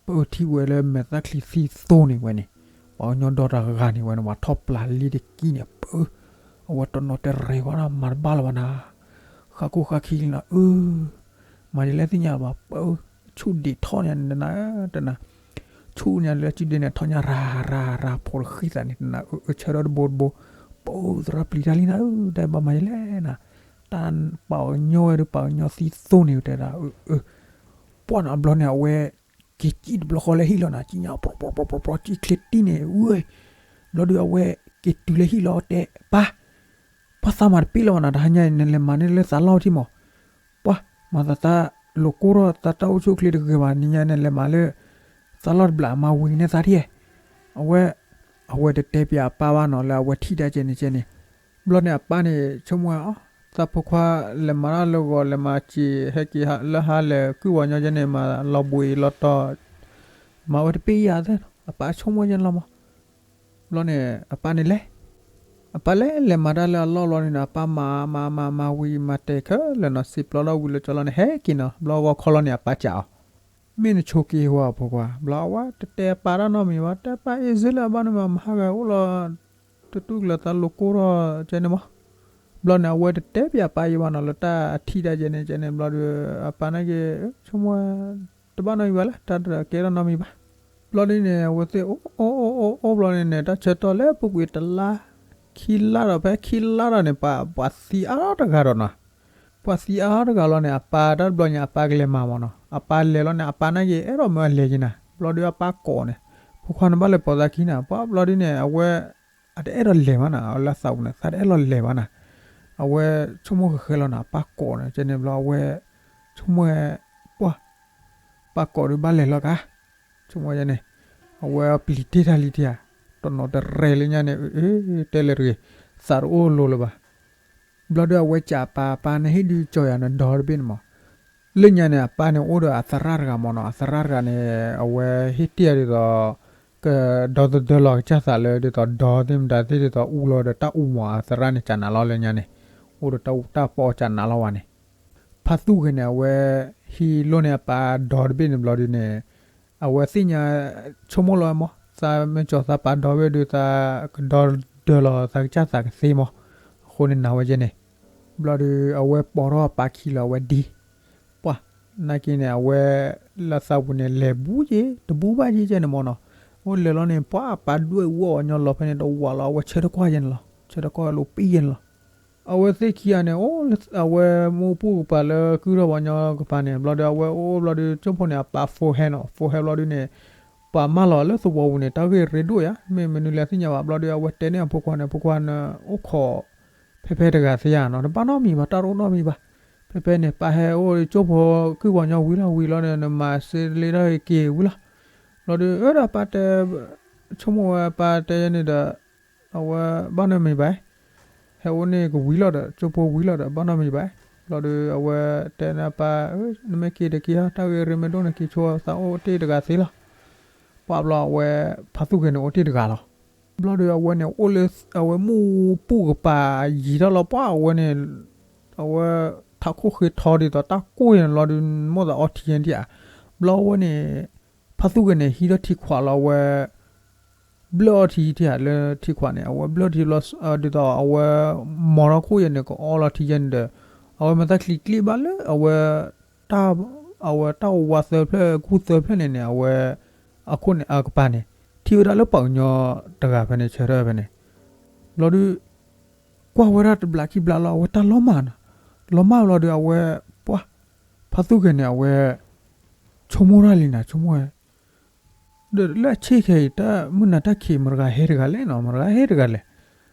ပအၢထံၣ်ဝဲလၢမဲာ်သၣ်ချံသံသိန့ၣ်ဝဲန့ၣ်, ပှၤကညီဒီတဂၤန့ၣ်ဝဲန့ၣ် ပှၤထီၣ်ပျၢ်လံတကံၢ်န့ၣ် ပအၢ, အဝဲတနီၤတရံးဝဲဒၣ်မၤတဘၣ်လၢၤဘၣ်နၤ, ဃၣ်ကိၢ်ဃၣ်ခံလံနၤ အၢ မၤဒ်လဲၣ်သ့ၣ်ညါဘၣ် ပအၢ, ဆူၣ်ဒံးထီၣ်န့ၣ်နၤ, တနၤ, ဆူၣ်န့ၣ်လၢစုဒံးန့ၣ် ထီၣ်ညါရၤရၤရၤဖိတဃံသးန့ၣ် တနၤ အၢဆၢထၢၣ်တဘိတဘိ, ပအၢသရၣ်ပျံၤတၢ်လံနၤ အၢ တၢ်ဘၣ်မၤဒ်လဲၣ်နၤ, တၢ်ပှၤကညီဝဲဒီးပှၤကညီသံသိန့ၣ်တဲဒၣ် အၢ ပှၢ်နီၤ ဘျီန့ၣ် အဝဲက့ၤစံၣ်တဘျီဃီလၢဟံၣ်လီၤနၤ ကံၣ်ညါ ပြီပြီပြီပြီ ကံၣ်ချ့တံၢ်န့ၣ် ဝဲ, ဘျီဒီးအဝဲက့ၤတုၤလၢဟံၣ်လီၤတဲ ပၢ်, ပှၢ်သးမၤတပ့ၢ်လၢၤဘၣ်နၤ တဟါညါအံၤ နလဲၤမၤန့ၢ်လၢသးလီၢ်ထံမး, ပှၢ်, မၤသးသးလိၤကိၢ်ထီၣ်သးတၢ်အိၣ်ဆူၣ်အိၣ်ချ့တဂ့ၤဘၣ် နညါန့ၣ် လဲၤမၤလၢ သးလီၢ်တဘျီ မၤဝံၤန့ၢ်သးထံၣ်, အဝဲ, အဝဲတတဲပၠးအပၢ်ဘၣ်နီၤ လၢအဝဲထံၣ်တၢ်ကဲန့ၣ်ကဲန့ၣ်, ဘျီန့ၣ်အပၢ်န့ၣ် ဆိကမိၣ်ဝဲအီၤ သးဖိခွါလဲၤမၤတၢ်လၢဂီၤ လဲၤမၤစံး ဟဲက့ၤလၢဟါလဲၤကုၢ်ဝၤညီကဲန့ၣ် မၤလီၤဘှံးလီၤတီၤ မၤဝဲတပ့ၢ်ယၤသ့ၣ်နီၤ အပၢ်ဆိကမိၣ်ယဲန့ၣ်လီၤမး, ဘျီန့ၣ် အပၢ်န့ၣ်လဲၤ, အပၢ်လဲၤလဲၤမၤတၢ်လၢအလီၢ်ဘျီန့ၣ်နီၤ အပၢ်မၤမၤမၤမၤဝံၤမၤတဲာ်ခဲလၢာ်နီၤ စံးပျီလီၤဝံၤလၢကၠီလီၤန့ၣ် ဟဲက့ၤနီၤ ဘျီဂီၤခီလီၤန့ၣ် အပၢ်စံးအီၤ, မ့ၢ်နဆိးက့ၤဝဲအဖိခွါ ဘျီအဝဲတတဲအပၢ်တၢ်နီတမံၤဘၣ် တဲပၢ်အ့ၣ်စ့လၢအဘၣ်န့ၣ်မး မဟါဂၤအိၣ်လီၤ တတူၢ်ကျၢၤသးလိၤကိၢ်ထီၣ်ကဲန့ၣ်မး, ဘျီန့ၣ် အဝဲတတဲပၠးအပၢ်ယံၤဘၣ်နီၤ လၢတၢ်အထံၣ်တၢ်ကဲန့ၣ်ကဲန့ၣ် ဘျီဒီး အပၢ်န့ၣ်က့ၤ ဆိကမိၣ်ဝဲ တဘၣ်နီတမံၤဘၣ်လၢ တၢ်တကဲထီၣ်နီတမံၤဘၣ်, ဘျီဒ်န့ၣ် အဝဲသ့ၣ်အိၣ်အိၣ်အိၣ်အိၣ်အိၣ်ဘျီန့ၣ်န့ၣ် တၢ်ဆၢကတီၢ်လၢပူၤကွံာ်တလါ ခံလါဒီး ဖဲခံလါဒီးန့ၣ် ပှၤသံအါထီၣ်တဂၤဒီးနီၤ, ပှၤသံအါထီၣ်တဂၤလီၤန့ၣ် အပၢ်တၢ်တဘျီညါ အပၢ်ကလဲၤမၤမးနီၤ အပၢ်လဲၤလီၤန့ၣ် အပၢ်န့ၣ်က့ၤ အဲၣ်ဒိးမၢအလဲၤက့ၤနၤ ဘျီဒီးအပၢ်ကိးန့ၣ် ဖိခွါန့ၣ်ဘၣ်လဲၤပိာ်သးခံနၤ ပှၤဘျီဒ်န့ၣ် အဝဲ အတအဲၣ်ဒိးလဲၤဘၣ်နၤ အဝဲလၢသးပူၤန့ၣ် သးတအဲၣ်လီၤလဲၤဘၣ်နၤ, အဝဲဆိကမိၣ်ဃဲဃဲလီၤနၤ အပၢ်ကိးန့ၣ် ကဲန့ၣ်ဘျီအဝဲ ဆိကမိၣ်ဝဲ ပှၢ် ပၢ်ကိးဒုးဘၣ်လဲၤလီၤကါ, ဆိကမိၣ်ယဲန့ၣ် အဝဲပျံၤတ့ၢ်တၢ်လံတံၢ်ဧါ, တနီၤတရဲလၢညါန့ၣ် အၢ တဲလဲၤတဂ့ၤ, သးတအိၣ်လိၤလၢၤဘၣ်. ဘျီဒီးအဝဲစံးပၢ် ပၢ်နဟ့ၣ်ဒုးကၠီယၤ နဒီတဘ့ၣ်န့ၣ်မး. လၢညါန့ၣ် အပၢ်န့ၣ်အိၣ်ဒီးအသရၣ်တဂၤမးနီၤ, အသရၣ်တဂၤန့ၣ် အဝဲဟ့ၣ်တ့ၢ်ဒ်သိး ကဒီသဒၢလီၤကစၢ်သးလၢ ဒ်သိးဒီသ့ၣ်မတၤသ့ၣ် ဒ်သိးအူလီၤဒီးတၢ်အူမး အသရၣ်န့ၣ် ကနးလီၤလၢညါန့ၣ်, အိၣ်ဒီးတၢ်အူတၢ်ပီကနးလီၤဝဲန့ၣ် ဖါသူၣ်ဂဲၤန့ၣ် အဝဲဟံးလိၣ်န့ၢ်အပၢ်ဒီတဘ့ၣ်န့ၣ်ဘျီဒုန့ၣ်, အဝဲသ့ၣ်ညါ ဆိကမိၣ်လီၤဝဲမး သးမ့ၢ်ကၠီၤသးပၢ်ဒီဝဲဒုး သးကဒီဒၢလီၤသးကစၢ်သးကသ့မး, အဃိန့ၣ်နာ်ဝဲကဲန့ၣ်, ဘျီဒုး အဝဲပိာ်ထီၣ်အပၢ်ခံလီၤအဝဲဒ် ပှၢ်, နာ်က့န့ၣ် အဝဲလၢသးပူၤန့ၣ် လဲၤဘူးက့ၤ တဘူးဘၣ်က့ၤကဲန့ၣ်မးနီၤ, အိၣ်လဲၤလီၤန့ၣ် ပှၢ်အပၢ်ဒွဲၣ်ဝီၢ်အီၤညီလီၤဖဲန့ၣ် တဝးလီၤ အဝဲဆၢထၢၣ်ကွၢ်ယဲန့ၣ်လီၤ, ဆၢထၢၣ်ကွၢ်လိာ်ပံၣ်ယဲန့ၣ်လီၤ. အဝဲသ့ၣ်ခံဂၤန့ၣ် အိၣ်လၢအဝဲမူပူၤကပၤလၢကုၢ်ထီၣ်ပှၤညီကပၤန့ၣ် ဘျီဒီး အဝဲအိၣ်ဘျီဒီး ကၠိဖိန့ၣ် အပၢ်ဖိဟဲနီၤ ဖိဟဲဘျီဒုန့ၣ်, ပှၤမၢလီၤလၢသဝီပူၤန့ၣ် တၢ်ဂ့ၢ်ရ့ဒိၣ်ယါ မ့ၢ်မနုၤလဲၣ်သ့ၣ်ညါဘၣ် ဘျီဒီး အဝဲတဲန့ၢ်အဖိခွါန့ၣ် ဖိခွါန့ၣ် အိၣ်ခိး ဖဲဖဲတဂၤသ့ဧါနီၤ တဘၣ်နီတမံၤဘၣ် တၢ်တအိၣ်နီတမံၤဘၣ်, ဖဲဖဲန့ၣ် ပၢ်ဟဲအိၣ်ကၠိဖိကုၢ်ပှၤညီဝံၤလီၤဝံၤလီၤန့ၣ် နမၤစ့လ့တၢ်ဂ့ၤက့ၤဝံၤလီၤ, ဘျီဒီး အၢဒီးပၢ်တဲ ဆိကမိၣ်ဝဲပၢ်တဲန့ၣ်ဒီး အဝဲဘၣ်နီတမံၤဘၣ်, ဟဲအိၣ်န့ၣ်ကဝံၤလီၤဒီး ကၠိဖိဝံၤလီၤဒီး ဘၣ်နီတမံၤဘၣ်, ဘျီဒီး အဝဲတဲန့ၢ်ပၢ် နမ့ၢ်က့ၤတက့ၤဟီ တၢ်ဂ့ၢ်ရ့မ့ၢ်ဒိၣ်န့ၣ် က့ၤဆိသးအိၣ်တ့ၢ်တဂၤသ့လီၤ, ပှၢ်ဘျီအဝဲ ဖါသူၣ်ဂဲၤန့ၣ်အိၣ်တ့ၢ်တဂၤလီၤ, ဘျီဒီးအဝဲန့ၣ်အိၣ်လၢ အဝဲမူပူၤကပၤယံၤထီၣ်လီၤ ပှၢ်အဝဲန့ၣ် အဝဲ ထးခိၣ်ဃ့ထီဒ်သိးတၢ်ကိၢ်ယဲန့ၣ်လီၤဒုး မိၣ်သးအီထံယဲန့ၣ်ဧါ, ဘျီအဝဲန့ၣ် ဖါသူၣ်ဂဲၤန့ၣ် ဟံးထီၣ်ထံခွးလီၤအဝဲ ဘျၢၣ်အီထံထံဧါလၢထံခွးန့ၣ် အဝဲဘျၢၣ်ထံဘျီ ဒ်သိးအဝဲ မီၤထီၣ်ခိၣ်ယဲန့ၣ် ကအီလီၤထံယဲန့ၣ်ဒီး အဝဲမၤသးချံကျ့ဘၣ်လၢအဝဲ တၢ် အဝဲတၢ်ဝါသၢဖျၢၣ်ကူၢ်သၢဖျၢၣ်န့ၣ်န့ၣ် အဝဲ အခိၣ်န့ၣ်အကပၤန့ၣ် ထံၣ်ဝဲဒၣ်လၢပှၤကညီတဂၤဖဲန့ၣ် ဆၢထၢၣ်ဖဲန့ၣ် ဘျီဒုး ကွၢ်ဝဲဒၣ်တဘျးခံဘျးလီၤ အဝဲတၢ်လီၤမၢ်နီၤ, လီၤမၢ်ဘျီဒီး အဝဲ ပှၢ် ဖါသူၣ်ဂဲၤန့ၣ် အဝဲ ဆိကမိၣ်တၢ်လံနၤ ဆိကမိၣ်ဝဲ ဒီးလၢအဆ့ၣ်ခဲအံၤ တၢ်မုၢ်နၤတၢ်ခံး မတၤတဂၤဟဲတဂၤလဲၣ်နီၤ မတၤတဂၤဟဲတဂၤလဲၣ်,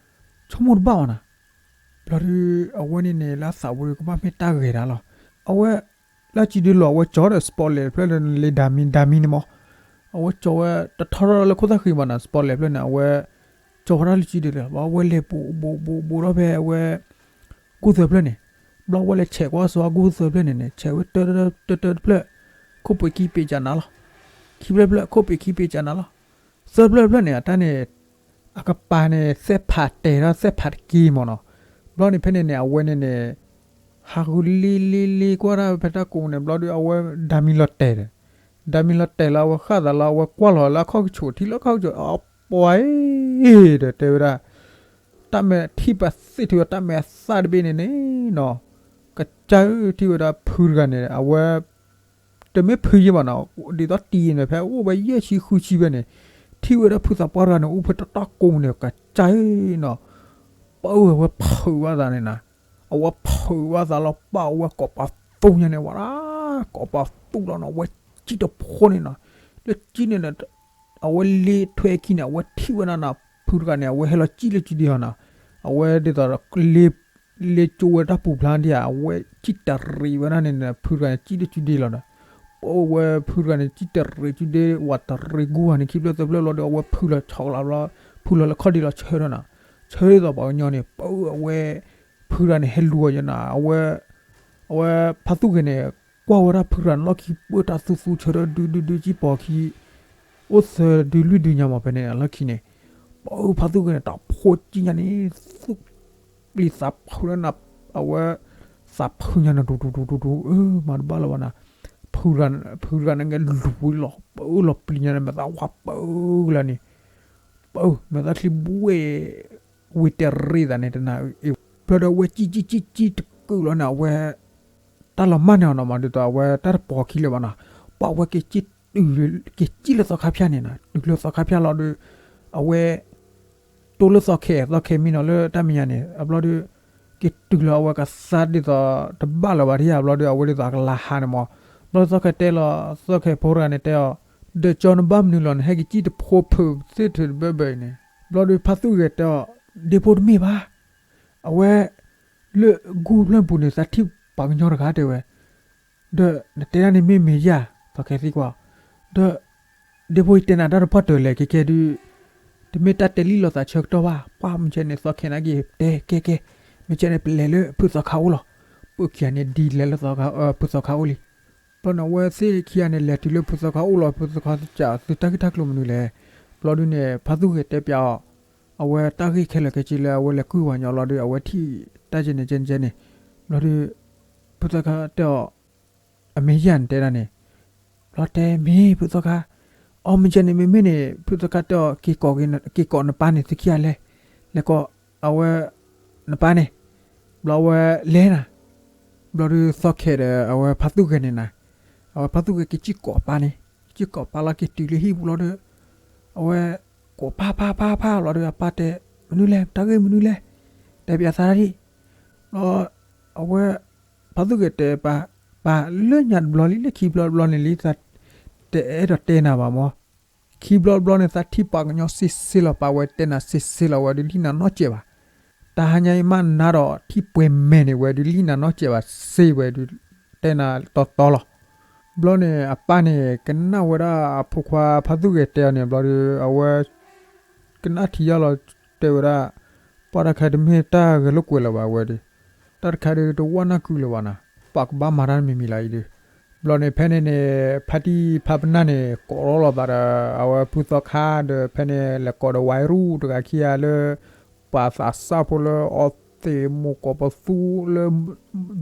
ဆိကမိၣ်တဘၣ်အီၤနၤ. ဘျီဒုး အဝဲန့ၣ်န့ၣ် လၢအသးပူၤဒုး ကဘၣ်မ့ၢ်တၢ်ဂဲၤတၢ်လီၤ. အဝဲ လၢအစုဒုလီၤ အဝဲကၠီဒီး spotlight တဖျၢၣ်လၢလ့ဒၤမံ ဒၤမံန့ၣ်မး, အဝဲကၠီဝဲ တထီထီၣ်လၢခိၣ်သၣ်ဃံဘၣ်နၤ spotlight တဖျၢၣ်န့ၣ် အဝဲ ကၠီဝဲဒၣ်လၢစုဒုလီၤ. ဘျီအဝဲလဲၤဘူးဘူးဘူးဘူးထီၣ်ဖဲအဝဲ ကူၣ်သၢဖျၢၣ်န့ၣ်, ဘျီအဝဲလဲၤဆဲးကွၢ်စိကူၣ်သၢဖျၢၣ်န့ၣ်န့ၣ် ဆဲးဝဲတၢတၢတဖျၢၣ်, ခိၣ်ပှ့ၤခံပ့ၤကနၤလီၤ. ခံဖျၢၣ်ဖျၢၣ် ခိၣ်ပှ့ၤခံပ့ၤကနၤလီၤ. သၢဖျၢၣ်ဖျၢၣ်န့ၣ် အတၢ်န့ၣ် အကပၤန့ၣ် သဲၣ်ဖးတဲာ်ဒီး သဲၣ်ဖးတက့ၢ်မးနီၤ. ဘျီန့ၣ်ဖဲန့ၣ်န့ၣ် အဝဲန့ၣ်န့ၣ် ဟးဂူာ်လ့လ့လ့ကွၢ်တၢ်ဖဲတၢ်ကိးန့ၣ် ဘျီဒုး အဝဲဒၤမံလီၤတဲာ်ဒီး, ဒၤမံလီၤတဲာ်လီၤ အဝဲဃၣ်သးလီၤ အဝဲကွၢ်လီၤလၢအခီၣ်ကဆူး ထံၣ်လၢအခီၣ်ကဆူး အပှၤအံၤ ဒီးတဲဝဲဒၣ် တၢ်မဲာ်ထံၣ်ပသ့ၣ်ထံၣ်ဝဲ တၢ်မဲာ်အသၣ်တဘ့ၣ်န့ၣ်န့ၣ်နီၤ, ကစၢ်ဧၢ ထံၣ်ဝဲဒၣ်ဖုတဂၤန့ၣ် အဝဲ တမ့ၢ်ဖုယဲၢ်ဘၣ်နီၤ, ဒ်သိးတံၤန့ၣ် ဖဲအိၣ်ဝဲယဲၢ်ဆံဃုဆံဖဲန့ၣ်, ထံၣ်ဝဲဒၣ်ဖုသးပှၢ်တဂၤန့ၣ် အိၣ်ဖဲတၢ်တီၢ်ကိးန့ၣ် ကစၢ်ဧၢနီၤ, ပၢဝဲဖုးဘၣ်သးန့ၣ်နၤ, အဝဲဖုးဘၣ်သးလီၤ ပၢ်အဝဲကိးပသူညါန့ၣ်ဝဲဒၣ်, ကိးပသူလီၤနီၤ အဝဲကံၣ်တဖိန့ၣ်နီၤ, လၢကံၣ်န့ၣ်န့ၣ် အဝဲလ့ထွဲခံန့ၣ် အဝဲထံၣ်ဝဲဒၣ်နၤ ဖုတဂၤန့ၣ် အဝဲဟဲလီၤကံၣ်လၢစုဒုလီၤနီၤ, အဝဲဒ်သိး လ့ကၠိဝဲတၢ်ပူၤဖျါဒ်ဧါ အဝဲကံၣ်တရံးဝဲဒၣ်န့ၣ် ဖုတဂၤန့ၣ် ကံၣ်လၢစုဒုလီၤဒီး, ပၢဝဲဖုတဂၤန့ၣ် ကံၣ်တရံးစုဒု ဝးတရံးကူၣ်ဂၤန့ၣ် ခံဖျၢၣ်သၢဖျၢၣ်လီၤဒီး အဝဲဖုးလီၤဆီကလးဘျီ, ဖုးလီၤလၢခီၣ်ဒံလီၤဆၢထၢၣ်နီၤ, ဆၢထၢၣ်ဒ်သိးပှၤကညီန့ၣ် ပၢအဝဲ ဖုတဂၤန့ၣ် ဟဲလူၤအီၤယဲနၤ, အဝဲ အဝဲဖါသူၣ်ဂဲၤန့ၣ် ကွၢ်ဝဲဒၣ်ဖုတဂၤန့ၣ် လီၢ်ခံပၢတၢ်သူသူဆၢထၢၣ်ဒုဒုဒုကံၣ်ပိာ်ခံ အိၣ်သၢဒုလွံၢ်ဒုညါမး ဖဲန့ၣ်အလီၢ်ခံန့ၣ်, ပၢဖါသူၣ်ဂဲၤန့ၣ် တၢ်ဖိကံၣ်ညါန့ၣ် သူၣ်ပျံၤသးဖုးလၢနၤ, အဝဲ သးဖုးညါန့ၣ် တူတူတူတူတူ အၢ မၤတဘၣ်လၢၤဘၣ်နၤ, ဖုတဂၤန့ၣ် ဂဲၤလူၤလီၤ ပၢလီၤပျံၤညါန့ၣ် မဲာ်သၣ်ဝါပၢလၢန့ၣ်, ပၢ မဲာ်သၣ်ချံဘှ့ၣ် ဝံၤတရံးသးန့ၣ် တနၤအံၤ ဘျီဒီးအဝဲကံၣ်ကံၣ်ကံၣ်ကံၣ်တကုာ်လီၤန့ၣ် အဝဲ တၢ်လီၤမၢ်န့ၢ်အီၤနီၤမး ဒ်သိးအဝဲတၢ်တပိာ်ခံလၢၤဘၣ်နီၤ, ပှၤဝဲက့ၤကံၣ်တုၤ က့ၤကံၣ်လၢသီခါဖၠၣ်န့ၣ်နီၤ တုၤလၢသီခါဖၠၣ်လီၤဒီး အဝဲ တိၢ်လၢသီခဲ သီခဲမံနီၤလၢတၢ်မဲာ်ညါန့ၣ် အဘျီဒီး က့ၤတုၤလီၤအဝဲကသါဒ်သိးတဘၣ်လၢၤဘၣ်ဒ်ဧါ ဘျီဒီး အဝဲဒ်သိးအကလၤဟးန့ၣ်မး, ဘျီသီခဲတဲလီၤ သီခဲဖိတဂၤန့ၣ်တဲအီၤ, ဒီးကၠီနဘၣ်မနုၤလီၤ နဟဲက့ၤကံၣ်တဖိဖုးသ့ၣ်ထုးတဘၢဘၢအံၤန့ၣ်, ဘျီဒီးဖါသူၣ်ဂဲၤတဲအီၤ, ဒ့ဖိတမ့ၢ်ဘၣ် အဝဲ လၢဂူၢ်ဖျၢၣ်ပူၤန့ၣ် သးထံၣ်ပှၤကညီတဂၤတဲဝဲ, ဒီးနတဲဒၣ်န့ၣ်မ့ၢ်မ့ၢ်ယၤ သီခဲသံကွၢ်, ဒီး ဒ့ဖိယတဲနၤတၢ်တပှၢ်တၢၢ်လဲၣ် ကဲကဲဒုး တမ့ၢ်တၢ်တဲလံလိာ်သးဆၢကတီၢ်ဘၣ် ပှၢ်မုၢ်ကဲန့ၣ် သီခဲနာ်က့ၤတဲကဲကဲ, မုၢ်ကဲန့ၣ် ပလဲၤလၢဖုသီခါအိၣ်လီၤ, ပၢခံဂၤန့ၣ် ဒ်လဲၤလၢ ဖုသီခါအိၣ်လံ, ဘျီန့ၣ် အဝဲသ့ၣ်ခံဂၤန့ၣ် လဲၤတုၤလၢဖုသီခါအိၣ်လီၤ ဖုသီခါစံးသုတၢ်ဂ့ၢ်တၢ်ကျိၤမနုၤလဲၣ်, ဘျီဒုးန့ၣ် ဖါသူၣ်ဂဲၤတဲပျးအီၤ, အဝဲတၢ်ဂ့ၢ်ခဲလၢာ်ခဲဆ့လၢအဝဲလဲၤကွံာ်ဝဲညီဘျီဒီး အဝဲထံၣ်တၢ်ကဲန့ၣ်ကဲန့ၣ်ကဲန့ၣ်, ဘျီဒီး ဖုသီခါတဲအီၤ, အမ့ၢ်ယၤနတဲဒၣ်န့ၣ်, ဘျီတဲမ့ၢ်ဖုသီခါ, အီ မုၢ်ကဲန့ၣ် မ့မ့ၢ်န့ၣ် ဖုသီခါတဲအီၤ က့ၤကိးနပၢ်န့ၣ် သုခံဂၤလဲၤ, လဲၤကိး အဝဲ နပၢ်န့ၣ်, ဘျီအဝဲလဲၤနၤ, ဘျီဒုးသီခဲဒီး အဝဲဖါသူၣ်ဂဲၤန့ၣ်နၤ, အဝဲဖါသူၣ်ဂဲၤက့ၤစံၣ်ကိးအပၢ်န့ၣ်, စံၣ်ကိးအပၢ်လီၤ က့ၤတုၤလၢဟံၣ်ပူၤလီၤဒီး အဝဲ ကိးပၢ်ပၢ်ပၢ်ပၢ်လီၤဒီး အပၢ်တဲ မနုၤလဲၣ် တၢ်ဂ့ၢ်မနုၤလဲၣ်, တဲပျးသးဒၣ်ဒံး, ဘျီ အဝဲ ဖါသူၣ်ဂဲၤတဲပၢ်, ပၢ်လၢညါတဘျီလံ လၢခံဘျီတဘျီန့ၣ်လံ သး တအဲၣ်ဒိးတဲနၤဘၣ်မး, ခံဘျီတဘျီန့ၣ် သးထံၣ်ပှၤကညီစ့စ့လီၤ ပၢ်ဝဲတဲနၤစ့စ့လီၤ ဝဲဒုးလံနၤနီတစဲးဘၣ်, တၢ်ဟါညါအံၤမးနၤဒီးထံၣ်ပှဲၤမဲာ်န့ၣ် ဝဲဒုးလံနၤနီတစဲးဘၣ် စ့ဝဲဒုး တဲနၤတီတီလီၤ, ဘျီန့ၣ် အပၢ်န့ၣ် ကနၣ်ဝဲဒၣ်အဖိခွါဖါသူၣ်ဂဲၤတဲအီၤန့ၣ် ဘျီဒီး အဝဲ ကနၣ်ထံယါလီၤ တဲဝဲဒၣ်, ပှၤတၢ်တခါတမ့ၢ်တၢ်ဂဲၤလိာ်ကွဲလၢၤဘၣ်ဝဲဒီး, တၢ်တခါဒီးတဝၢ်နၢ်ကုလၢၤဘၣ်နၤ, ပှၤကဘၣ်မၤတၢ်တမံၤမံၤလၢအံၤဒီး, ဘျီန့ၣ်ဖဲန့ၣ်န့ၣ် ဖါတံၢ်ဖါပနၢ်န့ၣ် ကိးထီၣ်လိာ်သးဒီး အဝဲဖုသီခါဒီး ဖဲန့ၣ်လဲၤကိးဒီးဝဲရူၢ်တဂၤခံဂၤလၢ ပှၤသးစၢ်ဖိလၢအီသံးမိၢ်ကိးပသူလၢ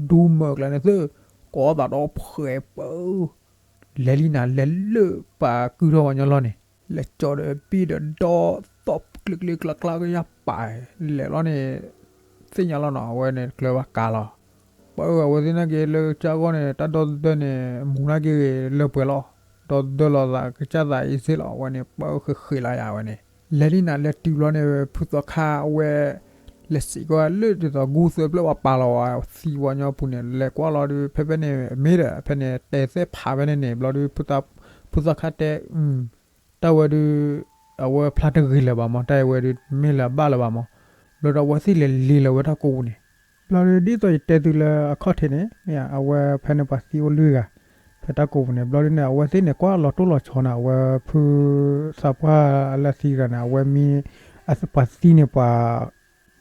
ဒူမၢၢ်ကျါန့ၣ်သ့ၣ်, ကိးသးဒီဖှဲးပၢ လဲၤလံနၤ လဲၤလၢပှၤကုၢ်ထီၣ်ပှၤကညီလီၢ်န့ၣ်, လဲၤကၠီဒီးဘံၣ်ဒီးဒီ သီၣ်ကျ့ကျ့ကျါကျါကယၢ်ပာ်, လဲၤလီၤန့ၣ် သ့ၣ်ညါလီၤနီၤ အဝဲန့ၣ်တကျၢၤဘၣ်ကးလီၤ, ပၢအဝဲသ့ၣ်နာ်က့ၤလၢကစၢ်ဂီၢ်န့ၣ် တၢ်ဒီသဒၢန့ၣ် မူၤနာ်က့ၤလၢပှဲၤလီၤ, ဒီသဒၢလီၤသးကစၢ်သးအံၤစ့ၢ်လီၤ အဝဲန့ၣ်ပၢဃ့ဃ့လီၤယၤဝဲန့ၣ်, လဲၤလံနၤ လဲၤတုၤဘျီန့ၣ် ဖုသီခါအဝဲ တ လဲၤစံးကွၢ်လၢဒ်သိး Google ဖျၢၣ်ပှၤပာ်လီၤဝဲသံဝဲညီအပူၤန့ၣ် လဲၤကွၢ်လီၤဒီး ဖဲဖဲန့ၣ် မ့ၢ်ဒီး ဖဲန့ၣ် တဲသ့ၣ်ဖးဖဲန့ၣ်န့ၣ် ဘျီဒီး ဖုသးခါတဲ တၢ်ဝဲဒုး အဝဲဖျါတဂ့ၤလၢၤဘၣ်မး, တၢ်အဝဲဒုး မ့ၢ်လၢၤဘၣ်လၢၤဘၣ်မး, ဘျီဒီးအဝဲသ့ၣ်လဲၤလ့လီၤဝဲတၢ်ကိးပူၤန့ၣ်, ဘျီဒီးဒ်သိးယတဲသုလၢအခီၣ်ထံးန့ၣ် အဝဲဖဲန့ၣ်ပှၤသံအိၣ်လွံၢ်ဂၤ ဖဲတၢ်ကိးပူၤန့ၣ်, ဘျီဒုးန့ၣ် အဝဲသ့ၣ်န့ၣ် ကွၢ်လီၤတိၢ်လီၤဆီန့ၣ် အဝဲဖုသးပှၢ်လၢသံတဂၤန့ၣ် အဝဲမံ ပှၤသံန့ၣ်ပှၤ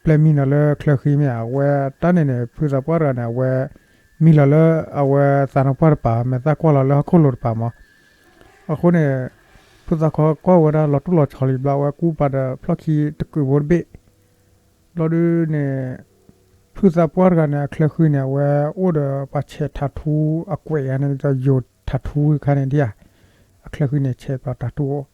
ပျဲမံနီၤလၢချၢဃံမ့ၢ်ဧါ, အဝဲတၢ်န့ၣ်န့ၣ် ဖုသးပှၢ်တဂၤန့ၣ် အဝဲမံလီၤလၢ အဝဲသးနပှၢ်တပၤ မဲာ်သၣ်ကွၢ်လီၤလၢဟီၣ်ခိၣ်လိၤတပၤမး, အဃိန့ၣ် ဖုသးခါကွၢ်ဝဲဒၣ်လီၤတိၢ်လီၤဆီလံ ဘျီအဝဲကူပာ်ဒီးဖျီၣ်ခံတကုးဖိတဘ့ၣ်, ဘျီဒုးန့ၣ် ဖုသးပှၢ်တဂၤန့ၣ် အချၢဃံန့ၣ် အဝဲအိၣ်ဒီးပှၤဆဲးထးထူအကွဲးဂၤန့ၣ် ဒ်သိးယိၤထးထူခါန့ၣ်ဒံးဧါ, အချၢဃံန့ၣ် ဆဲးပှၤထးထူအိၣ်,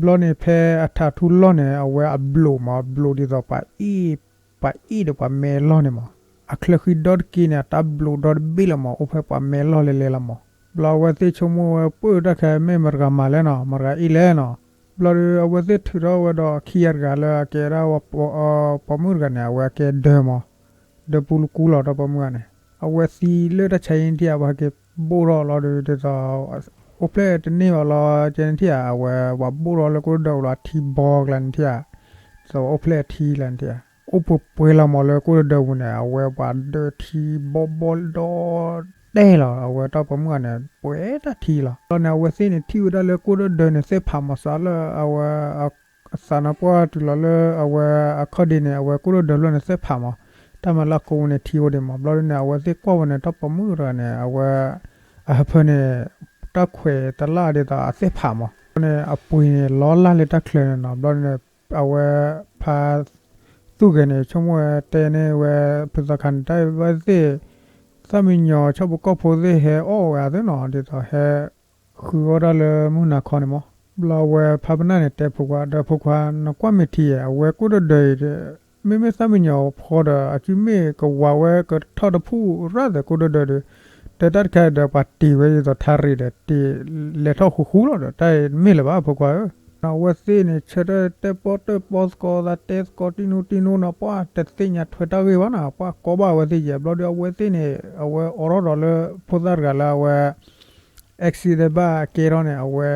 ဘျီန့ၣ် ဖဲအထးထူလီၢ်န့ၣ် အဝဲအဘျိးမး ဘျိးဒ်သိးပှၤအ့ၣ် ပှၤအ့ၣ်ဒီးပှၤမဲလီၢ်န့ၣ်မး, အချၢဃံဒီတက့ၢ်န့ၣ် အတၢ်ဘျိးဒီတဘ့ၣ်လီၤမး အိၣ်ဖဲပှၤမဲလီၢ်လဲၤလဲၤလီၤမး, ဘျီအဝဲသ့ၣ်ဆိကမိၣ်ဝဲ ပၢၢ်တၢ်ခဲ မ့ၢ်မတၤဂၤမၤလဲၣ်နီၤ မတၤဂၤအ့ၣ်လဲၣ်နီၤ, ဘျီဒီးအဝဲသ့ၣ်ထုးထီၣ်ဝဲဒီးခံဂၤတဂၤလၢအကဲဒၣ် ပိာ်မုၣ်တဂၤန့ၣ် အဝဲအကဲဒၢမး, ဒၢပူလကူလီၤ ဒီးပိာ်မုၣ်ဂၤန့ၣ် အဝဲသံလၢတၢ်ဆါအံၤနထံၣ်ဧါ ပှၤဟဲက့ၤဘိၣ်ထီၣ်လီၤဒီး ဒ်သိး အိၣ်ဖျဲၣ်တန့ၢ်ဘၣ်လီၤ ကဲနထံၣ်ဧါ, အဝဲပှၤဘိၣ်ထီၣ်လၢကိၣ်ဒၢဒၢလီၤ အထံဘီကျါနထံၣ်ဧါ, ဒ်သိးအိၣ်ဖျဲၣ်အထံလၢနထံၣ်ဧါ, အိၣ်ပှဲၤပှဲၤလီၤမးလၢကိၣ်ဒၢဒၢပူၤန့ၣ် အဝဲပှၤဒၢထံဘီဘီဒီတဲလီၤ အဝဲတၢ်ပိာ်မုၣ်ဂၤန့ၣ် ပှဲၤတၢ်ထံလီၤ, ဘျီန့ၣ် အဝဲသ့ၣ်န့ၣ် ထံၣ်ဝဲဒၣ်လၢကိၣ်ဒၢဒၢန့ၣ်သ့ၣ်ဖးမး စးလၢအဝဲ အသးနါပှၢ်တုၤလီၤလၢအဝဲအခီၣ်ဒ့န့ၣ် အဝဲကိၣ်ဒၢဒၢဖျၢၣ်န့ၣ်သ့ၣ်ဖးမး, တၢ်မၤလၢအကိးပူၤန့ၣ်ထံအိၣ်ဒံးမး, ဘျီဒုးန့ၣ် အဝဲသ့ၣ်ကွၢ်ဝဲန့ၣ် တၢ်ပိာ်မုၣ်တဂၤန့ၣ် အဝဲ အဟၢဖၢန့ၣ် တၢ်ခွဲးတလၢ်ဒ်သိးအသ့ၣ်ဖးမး, ဘျီန့ၣ် အပှ့ၤန့ၣ်လီၤလၢ်လၢတၢ်ချၢန့ၣ်နီၤ, ဘျီန့ၣ် အဝဲဖါ သူၣ်ဂဲၤန့ၣ် ဆိကမိၣ်ဝဲတဲန့ၢ်ဝဲ ဖုသီခါန့ၣ် တၢ်အံၤဘၣ်သ့ၣ် သၣ်မံညီၤ ဆၣ်ဖိကီၢ်ဖိသ့ၣ်ဟဲအီၣ်ဝဲအသ့ၣ်နီၤ ဒ်သိးဟဲ ဃုအီၣ်တၢ်လၢမုၢ်နၤခီန့ၣ်မး, ဘျီအဝဲဖါပနၢ်န့ၣ် တဲဖိခွါ ဒီးဖိခွါ နကွၢ်မ့ၢ်ထံဧါ အဝဲကိၣ်ဒၢဒၢအံၤ မ့မ့ၢ်သၣ်မံညီၤဖီဒီး အစုမ့ၢ်ကဝၤဝဲကထီၣ်တဖုၣ်ရၣ်သဲးကိၣ်ဒၢဒၢဒီး တဲတၢ်တခါဒီး ပှၤတ့ၢ်ဝဲဒ်သိးထါရံၣ်ဒီး တ့ၢ်လဲၤထီၣ်ဃူဃူလီၤဒီး တၢ်အံၤတမ့ၢ်လၢၤဘၣ် ဖိခွါဧၢ, အဝဲသ့ၣ်န့ၣ် ဆၢထၢၣ်တဲပီၣ်တဲပီသကိးသး တဲသကိးတံၢ်နူတံၢ်နူနီၤ ပှၤတသ့ၣ်ညါထွဲတၢ်ဂ့ၢ်ဘၣ်နီၤ ပှၤကိးဘၣ်အဝဲသ့ၣ်ယဲၢ် ဘျီဒီး အဝဲသ့ၣ်န့ၣ် အဝဲအိးထီၣ်ဒီးလၢဖိသၣ်တဂၤလၢအဝဲ accident ဘၣ်ကဲထီၣ်န့ၣ် အဝဲ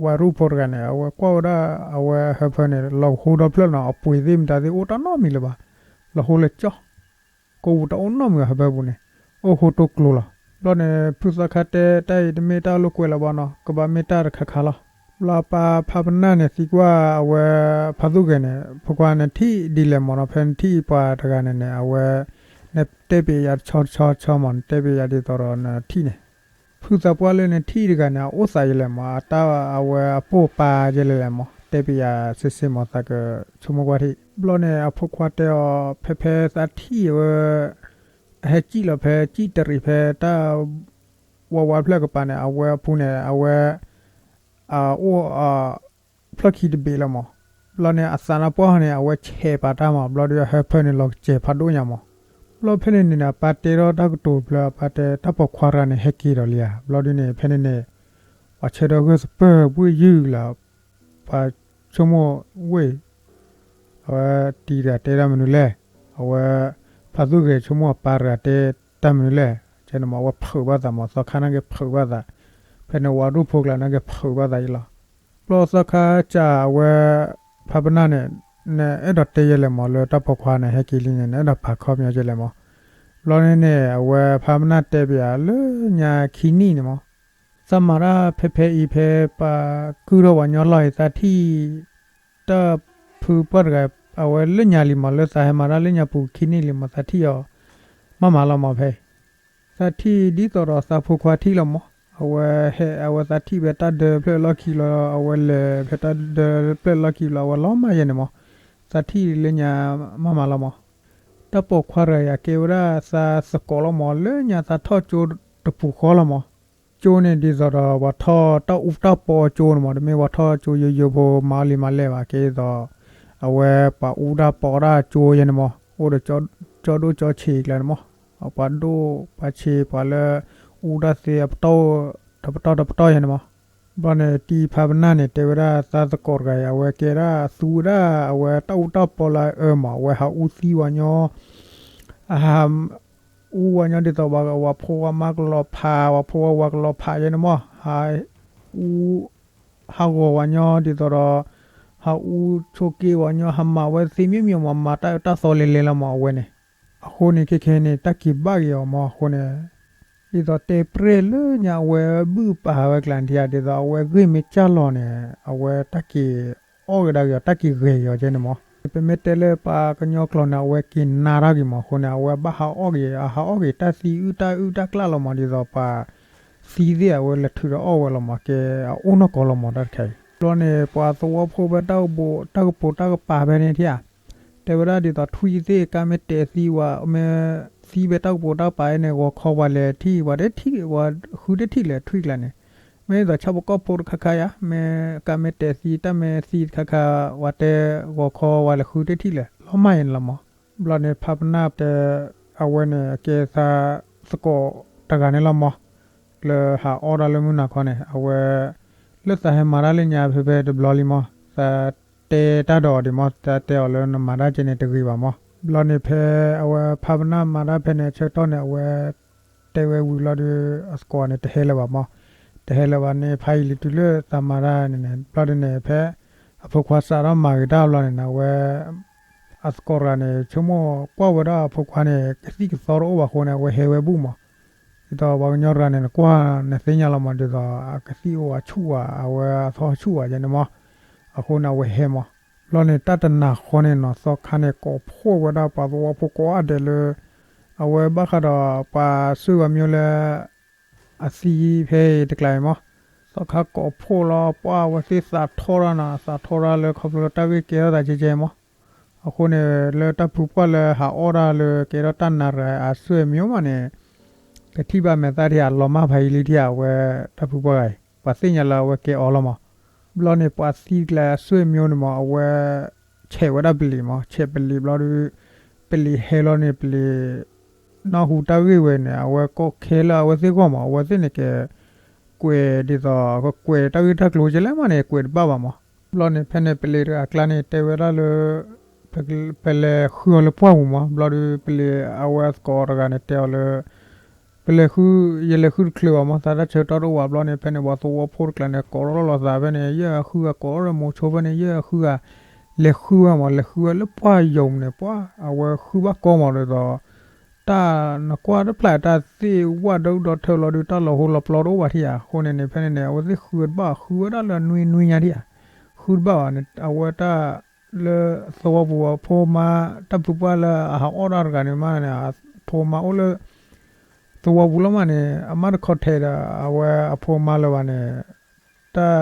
ဝၤရူၢ်ဖိတဂၤန့ၣ် အဝဲကွၢ်ဝဲဒၣ် အဝဲဟၢဖၢန့ၣ် လီၤဟိဒီဖျၢၣ်နီၤ အပှ့ၤသ့ၣ်မတၤသ့ၣ်အိၣ်တၢ်နီတမံၤလၢၤဘၣ်, လီၤဟိလၢကၠီ ကိးပူၤတၢ်အိၣ်နီတမံၤ ဟၢဖၢပူၤန့ၣ် အိၣ်ဃိတိၢ်ကျိၤလီၤ, ဘျီန့ၣ် ဖုသီခါတဲ တၢ်အံၤတမ့ၢ်တၢ်လိာ်ကွဲလၢၤဘၣ်နီၤ ကဘၣ်မ့ၢ်တၢ်တခါခါလီၤ, ဘျီပၢ်ဖါပနၢ်န့ၣ် သံကွၢ်အဝဲ ဖါသူၣ်ဂဲၤန့ၣ် ဖိခွါနထံၣ်ဒ်လဲၣ်မးနီၤ ဖဲနထံၣ်ပှၤတဂၤန့ၣ်န့ၣ် အဝဲ နတဲပျဲယၤတဆီတဆီဆီမး နတဲပျဲယၤဒ်သိးဒီးနထံၣ်န့ၣ် ဖုသးပှၢ်လၢနထံၣ်တဂၤန့ၣ် အအိၣ်သးယလဲၣ်မး အတၢ်အဝဲအပိၢ်ပၢ်ယလဲၣ်လဲၣ်မး တဲပျဲယၤစ့စ့မး သးကဆိကမိၣ်ကွၢ်ထံၣ်, ဘျီန့ၣ် အဖိခွါတဲအီၤ ဖဲဖဲသးထံၣ်အဝဲ အဟဲစံၣ်လီၤဖဲ စံၣ်တရံးဖဲတၢ် ဝးဝးဖျၢၣ်ကပၤန့ၣ် အဝဲအပူၤန့ၣ် အဝဲ အအိၣ် ဖျီၣ်ခံတဘ့ၣ်လီၤမး, ဘျီန့ၣ် အသးနါပှၢ်ဟီန့ၣ် အဝဲဆဲးပာ်တၢ်မး ဘျီဒီး အဟၢဖၢန့ၣ် လီၤကစဲၤဖးဒိၣ်ညါမး, ဘျီဖဲန့ၣ်န့ၣ် အပၢ်တဲထီၣ်တၢ်ကတိၤဖျၢၣ် အပၢ်တဲ တၢ်ပိာ်ခွါတဂၤန့ၣ် ဟဲက့ၤဒီးလံဧါ, ဘျီဒုးန့ၣ် ဖဲန့ၣ်န့ၣ် ပှၤဆၢထၢၣ်ဂၢၢ်သပၢၢ် ဘှ့ၣ်ယုၢ်လၢ ပှၤဆိကမိၣ်ဝ့ၢ် အဝဲတံၤတဂၤတဲတၢ်မနုၤလဲၣ်, အဝဲ ဖါသူၣ်ဂဲၤဆိကမိၣ်အပၢ်တဂၤတဲတၢ်မနုၤလဲၣ်, ကဲန့ၣ်မး အဝဲဖုးဘၣ်သးမး သီခါန့ၣ်က့ၤဖုးဘၣ်သး, ဖဲန့ၣ်ဝၤရူၢ်ဖိကျါန့ၣ်က့ၤဖုးဘၣ်သးအံၤလီၤ, ဘျီသီခါစံးအဝဲ ဖါပနၢ်န့ၣ် နအဲၣ်ဒိးတဲယဲလဲၣ်မး လၢတၢ်ပိာ်ခွါန့ၣ် ဟဲက့ၤလံန့ၣ် နအဲၣ်ဒိးပာ်ခီပညီယဲလဲၣ်မး, ဘျီန့ၣ်န့ၣ် အဝဲဖါပနၢ်တဲပျဲလၢညါခံနံၣ်န့ၣ်မး သးမၤတၢ်ဖဲဖဲအံၤ ဖဲပှၤကုၢ်ထီၣ်ပှၤညီလီၢ်အံၤ သးထံၣ် တၢ်ဖုပှၢ်တဂၤ အဝဲလၢညါလံမး လၢသးဟဲမၤတၢ်လၢညါပူၤခံနံၣ်လံမး သးထံၣ်အီၤ မးမးလီၤမးဖဲအံၤ, သးထံၣ်ဒ်သိးဒီးသးဖိခွါထံၣ်လီၤမး, အဝဲဟဲ အဝဲသးထံၣ်ဖဲတၢ်ဒၢဖျၢၣ်လီၢ်ခံလီၤ အဝဲလဲၤဖဲတၢ်ဒၢဖျၢၣ်လီၢ်ခံလီၤ အဝဲလီၤမၢ်ယဲန့ၣ်မး, သးထံၣ်လၢညါမးမးလီၤမး, တၢ်ပိာ်ခွါတဂၤအံၤ အကဲဝဲဒၣ်သးသကိးလီၤမး လၢညါသးထီၣ်ကၠိတပူၤဃီလီၤမး ကၠိန့ၣ်ဒ်သိးဒီး ပှၤထီၣ်တၢ်အူတၢ်ပီကၠိန့ၣ်မး တမ့ၢ်ပှၤထီၣ်ကၠိယိယိဖိမၤအီၣ်လံမၤလဲၢ်ဘၣ် ကဲဒ်သိး အဝဲပှၤအူတၢ်ပီတၢ်ကၠိယဲန့ၣ်မး အိၣ်ဒီးကၠီဒိၣ်ကၠီဆံးကျါန့ၣ်မး, ပှၤဒိၣ်ပှၤဆံး ပှၤလၢ အူတၢ်သ့အပတီၢ် တပတီၢ်တပတီၢ်ယဲန့ၣ်မး, ဘျီန့ၣ် တံၤဖးပနၢ်န့ၣ် တဲဝဲဒၣ်သးသကိးတဂၤအံၤ အဝဲကဲဒၣ်သူဝဲဒၣ် အဝဲတၢ်အူတၢ်ပီလၢအအၢမး အဝဲဟးအူသံဝဲညီ ဟးအူဝဲညီဒ်သိး ပှၤဖိဝဲမါကလီၤဖး ပှၤဖိဝဲဝၤကလီၤဖးယဲန့ၣ်မး ဟးအူ ဟးဂီၤဝဲညီဒ်သိးဒီး ဟးအူဆိးက့ဝဲညီ ဟးမၤဝဲသ့မ့ၢ်မ့ၢ်မး မၤတၢ်အၢတၢ်သီလဲၤလဲၤလီၤမး အဝဲန့ၣ်. အဃိန့ၣ် ခဲခဲန့ၣ် တၢ်က့ၤဘၣ်က့ၤအီၤမး အဃိန့ၣ် ဒ်သိးတဲပြဲၢ်လၢညါ အဝဲဘုၣ်ပာ်ဝဲကျါန့ၣ် ဒ်သိးအဝဲဂ့ၢ်မ့ၢ်စၢ်လီၤန့ၣ် အဝဲတၢ်က့ၤအီၣ်ကဒါက့ၤအီၤ တၢ်က့ၤဂဲၤက့ၤအီၤကဲန့ၣ်မး. ပမ့ၢ်တဲလၢပှၤကညီကျိာ်န့ၣ် အဝဲက့ၤနါတၢ်က့ၤမး အဃိန့ၣ် အဝဲဘၣ်ဟးအီၣ်က့ၤ အဟးအီၣ်က့ၤတၢ်သံအုၣ်တၢ်အုၣ်တၢ်ကျၢ်လီၤမး ဒ်သိးပှၤသံသ့ၣ် အဝဲလဲၤထုးဒီးအီၣ်ဝဲလီၤမး ကဲအအိၣ်နီၢ်ကီၢ်လီၤမး တၢ်တခါအံၤ. ဘျီန့ၣ် ပှၤသဝီဖိဖဲတၢ်ကပိာ် တၢ်ကပိာ်တၢ်ကပၤဖဲန့ၣ်ထံၣ်ဧါ တဲဝဲဒၣ်ဒ်သိးထွံၣ်သ့ၣ် ကါမ့ၢ်တဲာ်သံဝဲ မ့ၢ်သံဖဲတၢ်ကပိာ်တၢ်ကပၤန့ၣ် ဂီၤခီပှၤလဲၤထံၣ် ပှၤတထံၣ် ပှၤဃုတထံၣ်လဲၣ်ထွံၣ်ကျါန့ၣ် မ့ၢ်ဒ်သိးဆၣ်ဖိကီၢ်ဖိတခါခါယါ မ့ၢ်ကါမ့ၢ်တဲာ်သံ တၢ်မ့ၢ်သံတခါခါ ပှၤတဲဂီၤခီပှၤလဲၤဃုတထံၣ်လဲၣ် လီၤမၢ်အံၤန့ၣ်လီၤမး. ဘျီန့ၣ် ဖးပနၢ်တဲ အဝဲန့ၣ် ကဲသးသကိးတဂၤန့ၣ်လီၤမး လၢဟးအီၣ်တၢ်လၢမုၢ်နၤခီန့ၣ် အဝဲ လၢသးဟဲမၤတၢ်လၢညါဖဲဖဲတဘျီလံမး သးတဲတၢ်ဒီးအီၤဒံးမး သးတဲအီၤလၢနမၤတၢ်ကဲန့ၣ်တဂ့ၤဘၣ်မး. ဘျီန့ၣ်ဖဲအဝဲဖးပနၢ်မၤတၢ်ဖဲန့ၣ် အဆၢကတီၢ်န့ၣ် အဝဲတဲဝဲဝံၤလီၤဒီး အသကိးန့ၣ် တဟဲလၢၤဘၣ်မး တဟဲလၢၤဘၣ်န့ၣ် ဖးယံာ်လံတုၤလၢသးမၤတၢ်န့ၣ်န့ၣ် ဘျီဒ်န့ၣ် ဖဲအဖိခွါစးထီၣ်မၤဂ့ၤတၢ်ဘျီန့ၣ် အဝဲ အသကိးတဂၤန့ၣ် ဆိကမိၣ်ကွၢ်ဝဲဒၣ်အဖိခွါန့ၣ် ကသံၣ်ကသီတအိၣ်ဘၣ်အဃိန့ၣ် အဝဲဟဲဝဲဘူၣ်မး ဒ်သိးပှၤကညီတဂၤန့ၣ် နကွၢ်နသ့ၣ်ညါလီၤမး ဒ်သိးအကသံၣ်အိၣ်အဆူၣ်ဝဲ အဝဲအသီဆူၣ်ဝဲယဲန့ၣ်မး အဃိန့ၣ် အဝဲဟဲမး. ဘျီန့ၣ် တၢ်တနၤဃီန့ၣ်နီၤ သီခါန့ၣ် ကိးဖှိၣ်ဝဲဒၣ်ပှၤသဝီဖိကိးဂၤဒဲးလၢ အဝဲဘၣ်ဃးဒီးပှၤဆွေမျိုးလၢ အသံဖဲအံၤတကျါအံၤမး သီခါကိးဖှိၣ်လီၤ ပှၤအဝဲသ့ၣ်သးထီၣ်တၢ်နီၤ သးထီၣ်တၢ်လၢခီဖျိလၢတၢ်ဂ့ၢ်ကဲထီၣ်သးကဲကဲမး အဃိန့ၣ် လၢတၢ်ဖုပှၢ်လၢဟးအီၣ်တၢ်လၢကဲထီၣ်တၢ်နၤတဂၤ အဆွေမျိုးမးန့ၣ် ကထံၣ်ဘၣ်မဲာ်သၣ်ထံၣ်ဧါ လီၤမၢ်ဖးယံာ်လံထံၣ်ဧါ အဝဲတၢ်ဖုပှၢ်ဂၤအံၤ ပှၤသ့ၣ်ညါလၢအဝဲကဲအီၤလီၤမး. ဘျီန့ၣ် ပှၤသံကျါအဆွေမျိုးန့ၣ်မး အဝဲ ဆဲးဝဲဒၣ်ပလံၤမး ဆဲးပလံၤဘျီဒီး ပလံၤဟဲလီၤန့ၣ် ပလံၤ နၢ်ဟူတၢ်ဂ့ၢ်ဝဲန့ၣ် အဝဲကိးခဲလၢာ်အဝဲသ့ၣ်ဂီၢ်မး အဝဲသ့ၣ်န့ၣ်ကဲ ကွဲးဒ်သိး ကွဲးတၢ်ဂ့ၢ်တၢ်ကျိၤကဲလဲၣ်မးန့ၣ် ကွဲးတဘၣ်ဘၣ်မး. ဘျီန့ၣ် ဖဲန့ၣ် ပလံၤတဂၤအကျါန့ၣ် တဲဝဲဒၣ်လၢ ပလဲၤဃုအီၤလၢပှၢ်ပူၤမး ဘျီဒီး ပလံၤအဝဲသကိးတဂၤန့ၣ်တဲအီၤလၢ ပလဲၤဃု ယလဲၤဃုတချုးဘၣ်မး သးတၢ်ဆၢကတီၢ်တအိၣ်ဘၣ် ဘျီန့ၣ် ဖဲန့ၣ် ပှၤသဝီဖိတကျါန့ၣ် ကိးထီၣ်လိာ်သးဖဲန့ၣ် ယဲၢ်အဃုဂၤ ကိးထီၣ်ဒီးမိၤဆိဖဲန့ၣ် ယဲၢ်အဃုဂၤ လဲၤဃုဝဲမး လဲၤဃုဝဲလၢပှၢ်ယိာ်န့ၣ် ပှၢ်အဝဲဃုဘၣ်ကီမး ဒ်သိး တၢ်နကွၢ်တဖျၢၣ်တၢ်သ့ၣ်ဝၣ်ဒီဒူၣ်ဒီထၢဘျီဒီး တၢ်လီၤဟိလီၤပျီတအိၣ်ဘၣ်ထံၣ်ဧါ အဃိန့ၣ်န့ၣ် ဖဲန့ၣ်န့ၣ် အဝဲသ့ၣ်ဃုတဘၣ် ဃုဝဲဒၣ်လၢနွံနွံညါထံၣ်ဧါ ဃုတဘၣ်ဘၣ်န့ၣ် အဝဲတၢ် လၢသဝီပူၤအဖိမါ တၢ်ဖုပှၢ်လၢအဟးအီၣ်တၢ်တဂၤန့ၣ်မးန့ၣ် အဖိမါအိၣ်လၢ သဝီပူၤလီၤမးန့ၣ် အမါတခီထဲးဒီး အဝဲအဖိမါလၢၤဘၣ်န့ၣ် တၢ်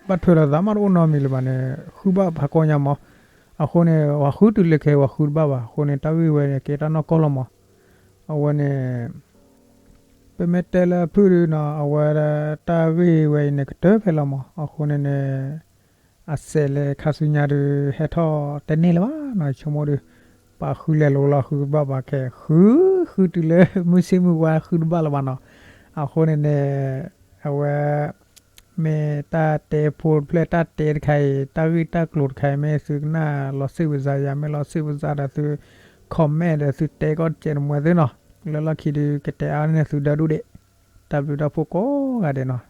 ဘၣ်ထွဲလိာ်သးမးတအိၣ်နီတမံၤလၢၤဘၣ်န့ၣ် ဃုဘၣ်ဖးကီညါမး အဃိန့ၣ် ပှၤဃုတုၤလၢခဲ ပှၤဃုတဘၣ်ဘၣ် အဃိန့ၣ် တၢ်ဂ့ၢ်ဝဲန့ၣ် ကဲတၢ်နီၢ်ကီၢ်လီၤမး အဝဲန့ၣ် ပမ့ၢ်တဲလၢအဖုၣ်ဒုနီၤ အဝဲတၢ်ဂ့ၢ်ဝဲအံၤန့ၣ် ကတၢၢ်ဖဲလီၤမး အဃိန့ၣ်န့ၣ် အစဲးလဲၤခါဆူညါဒုး ဟဲထီၣ်တန့ၢ်လၢၤဘၣ်နီၤ ဆိကမိၣ်ဒုး ပှၤဃုလဲၤလိၤလီၤ ဃုကဘၣ်ဘၣ်ခဲ ဃု ဃုတုၤလၢမုၢ်ဆ့ၣ်မုၢ်ဝါ ဃုတဘၣ်လၢၤဘၣ်နီၤ အဃိန့ၣ်န့ၣ် အဝဲ မ့ၢ်တၢ်တဲဖိတဖျၢၣ် တၢ်တဲတခါအံၤ တၢ်ဂ့ၢ်တၢ်ကျိၤတခါအံၤ မ့ၢ်သုကနၣ်လီၤစ့ၣ်ပစးယၤ မ့ၢ်လီၤစ့ၣ်ပစးဒီးသု comment ဒီးသုတဲကီၢ်တကဲးတမှဲၤသုနီၤ လၢလီၢ်ခံဒုး ကတဲအါန့ၢ်သုဒၣ်ဒူၣ်ဒံး တၢ်ဘျုးတၢ်ဖှိၣ်ကိးဂၤဒဲးနီၤ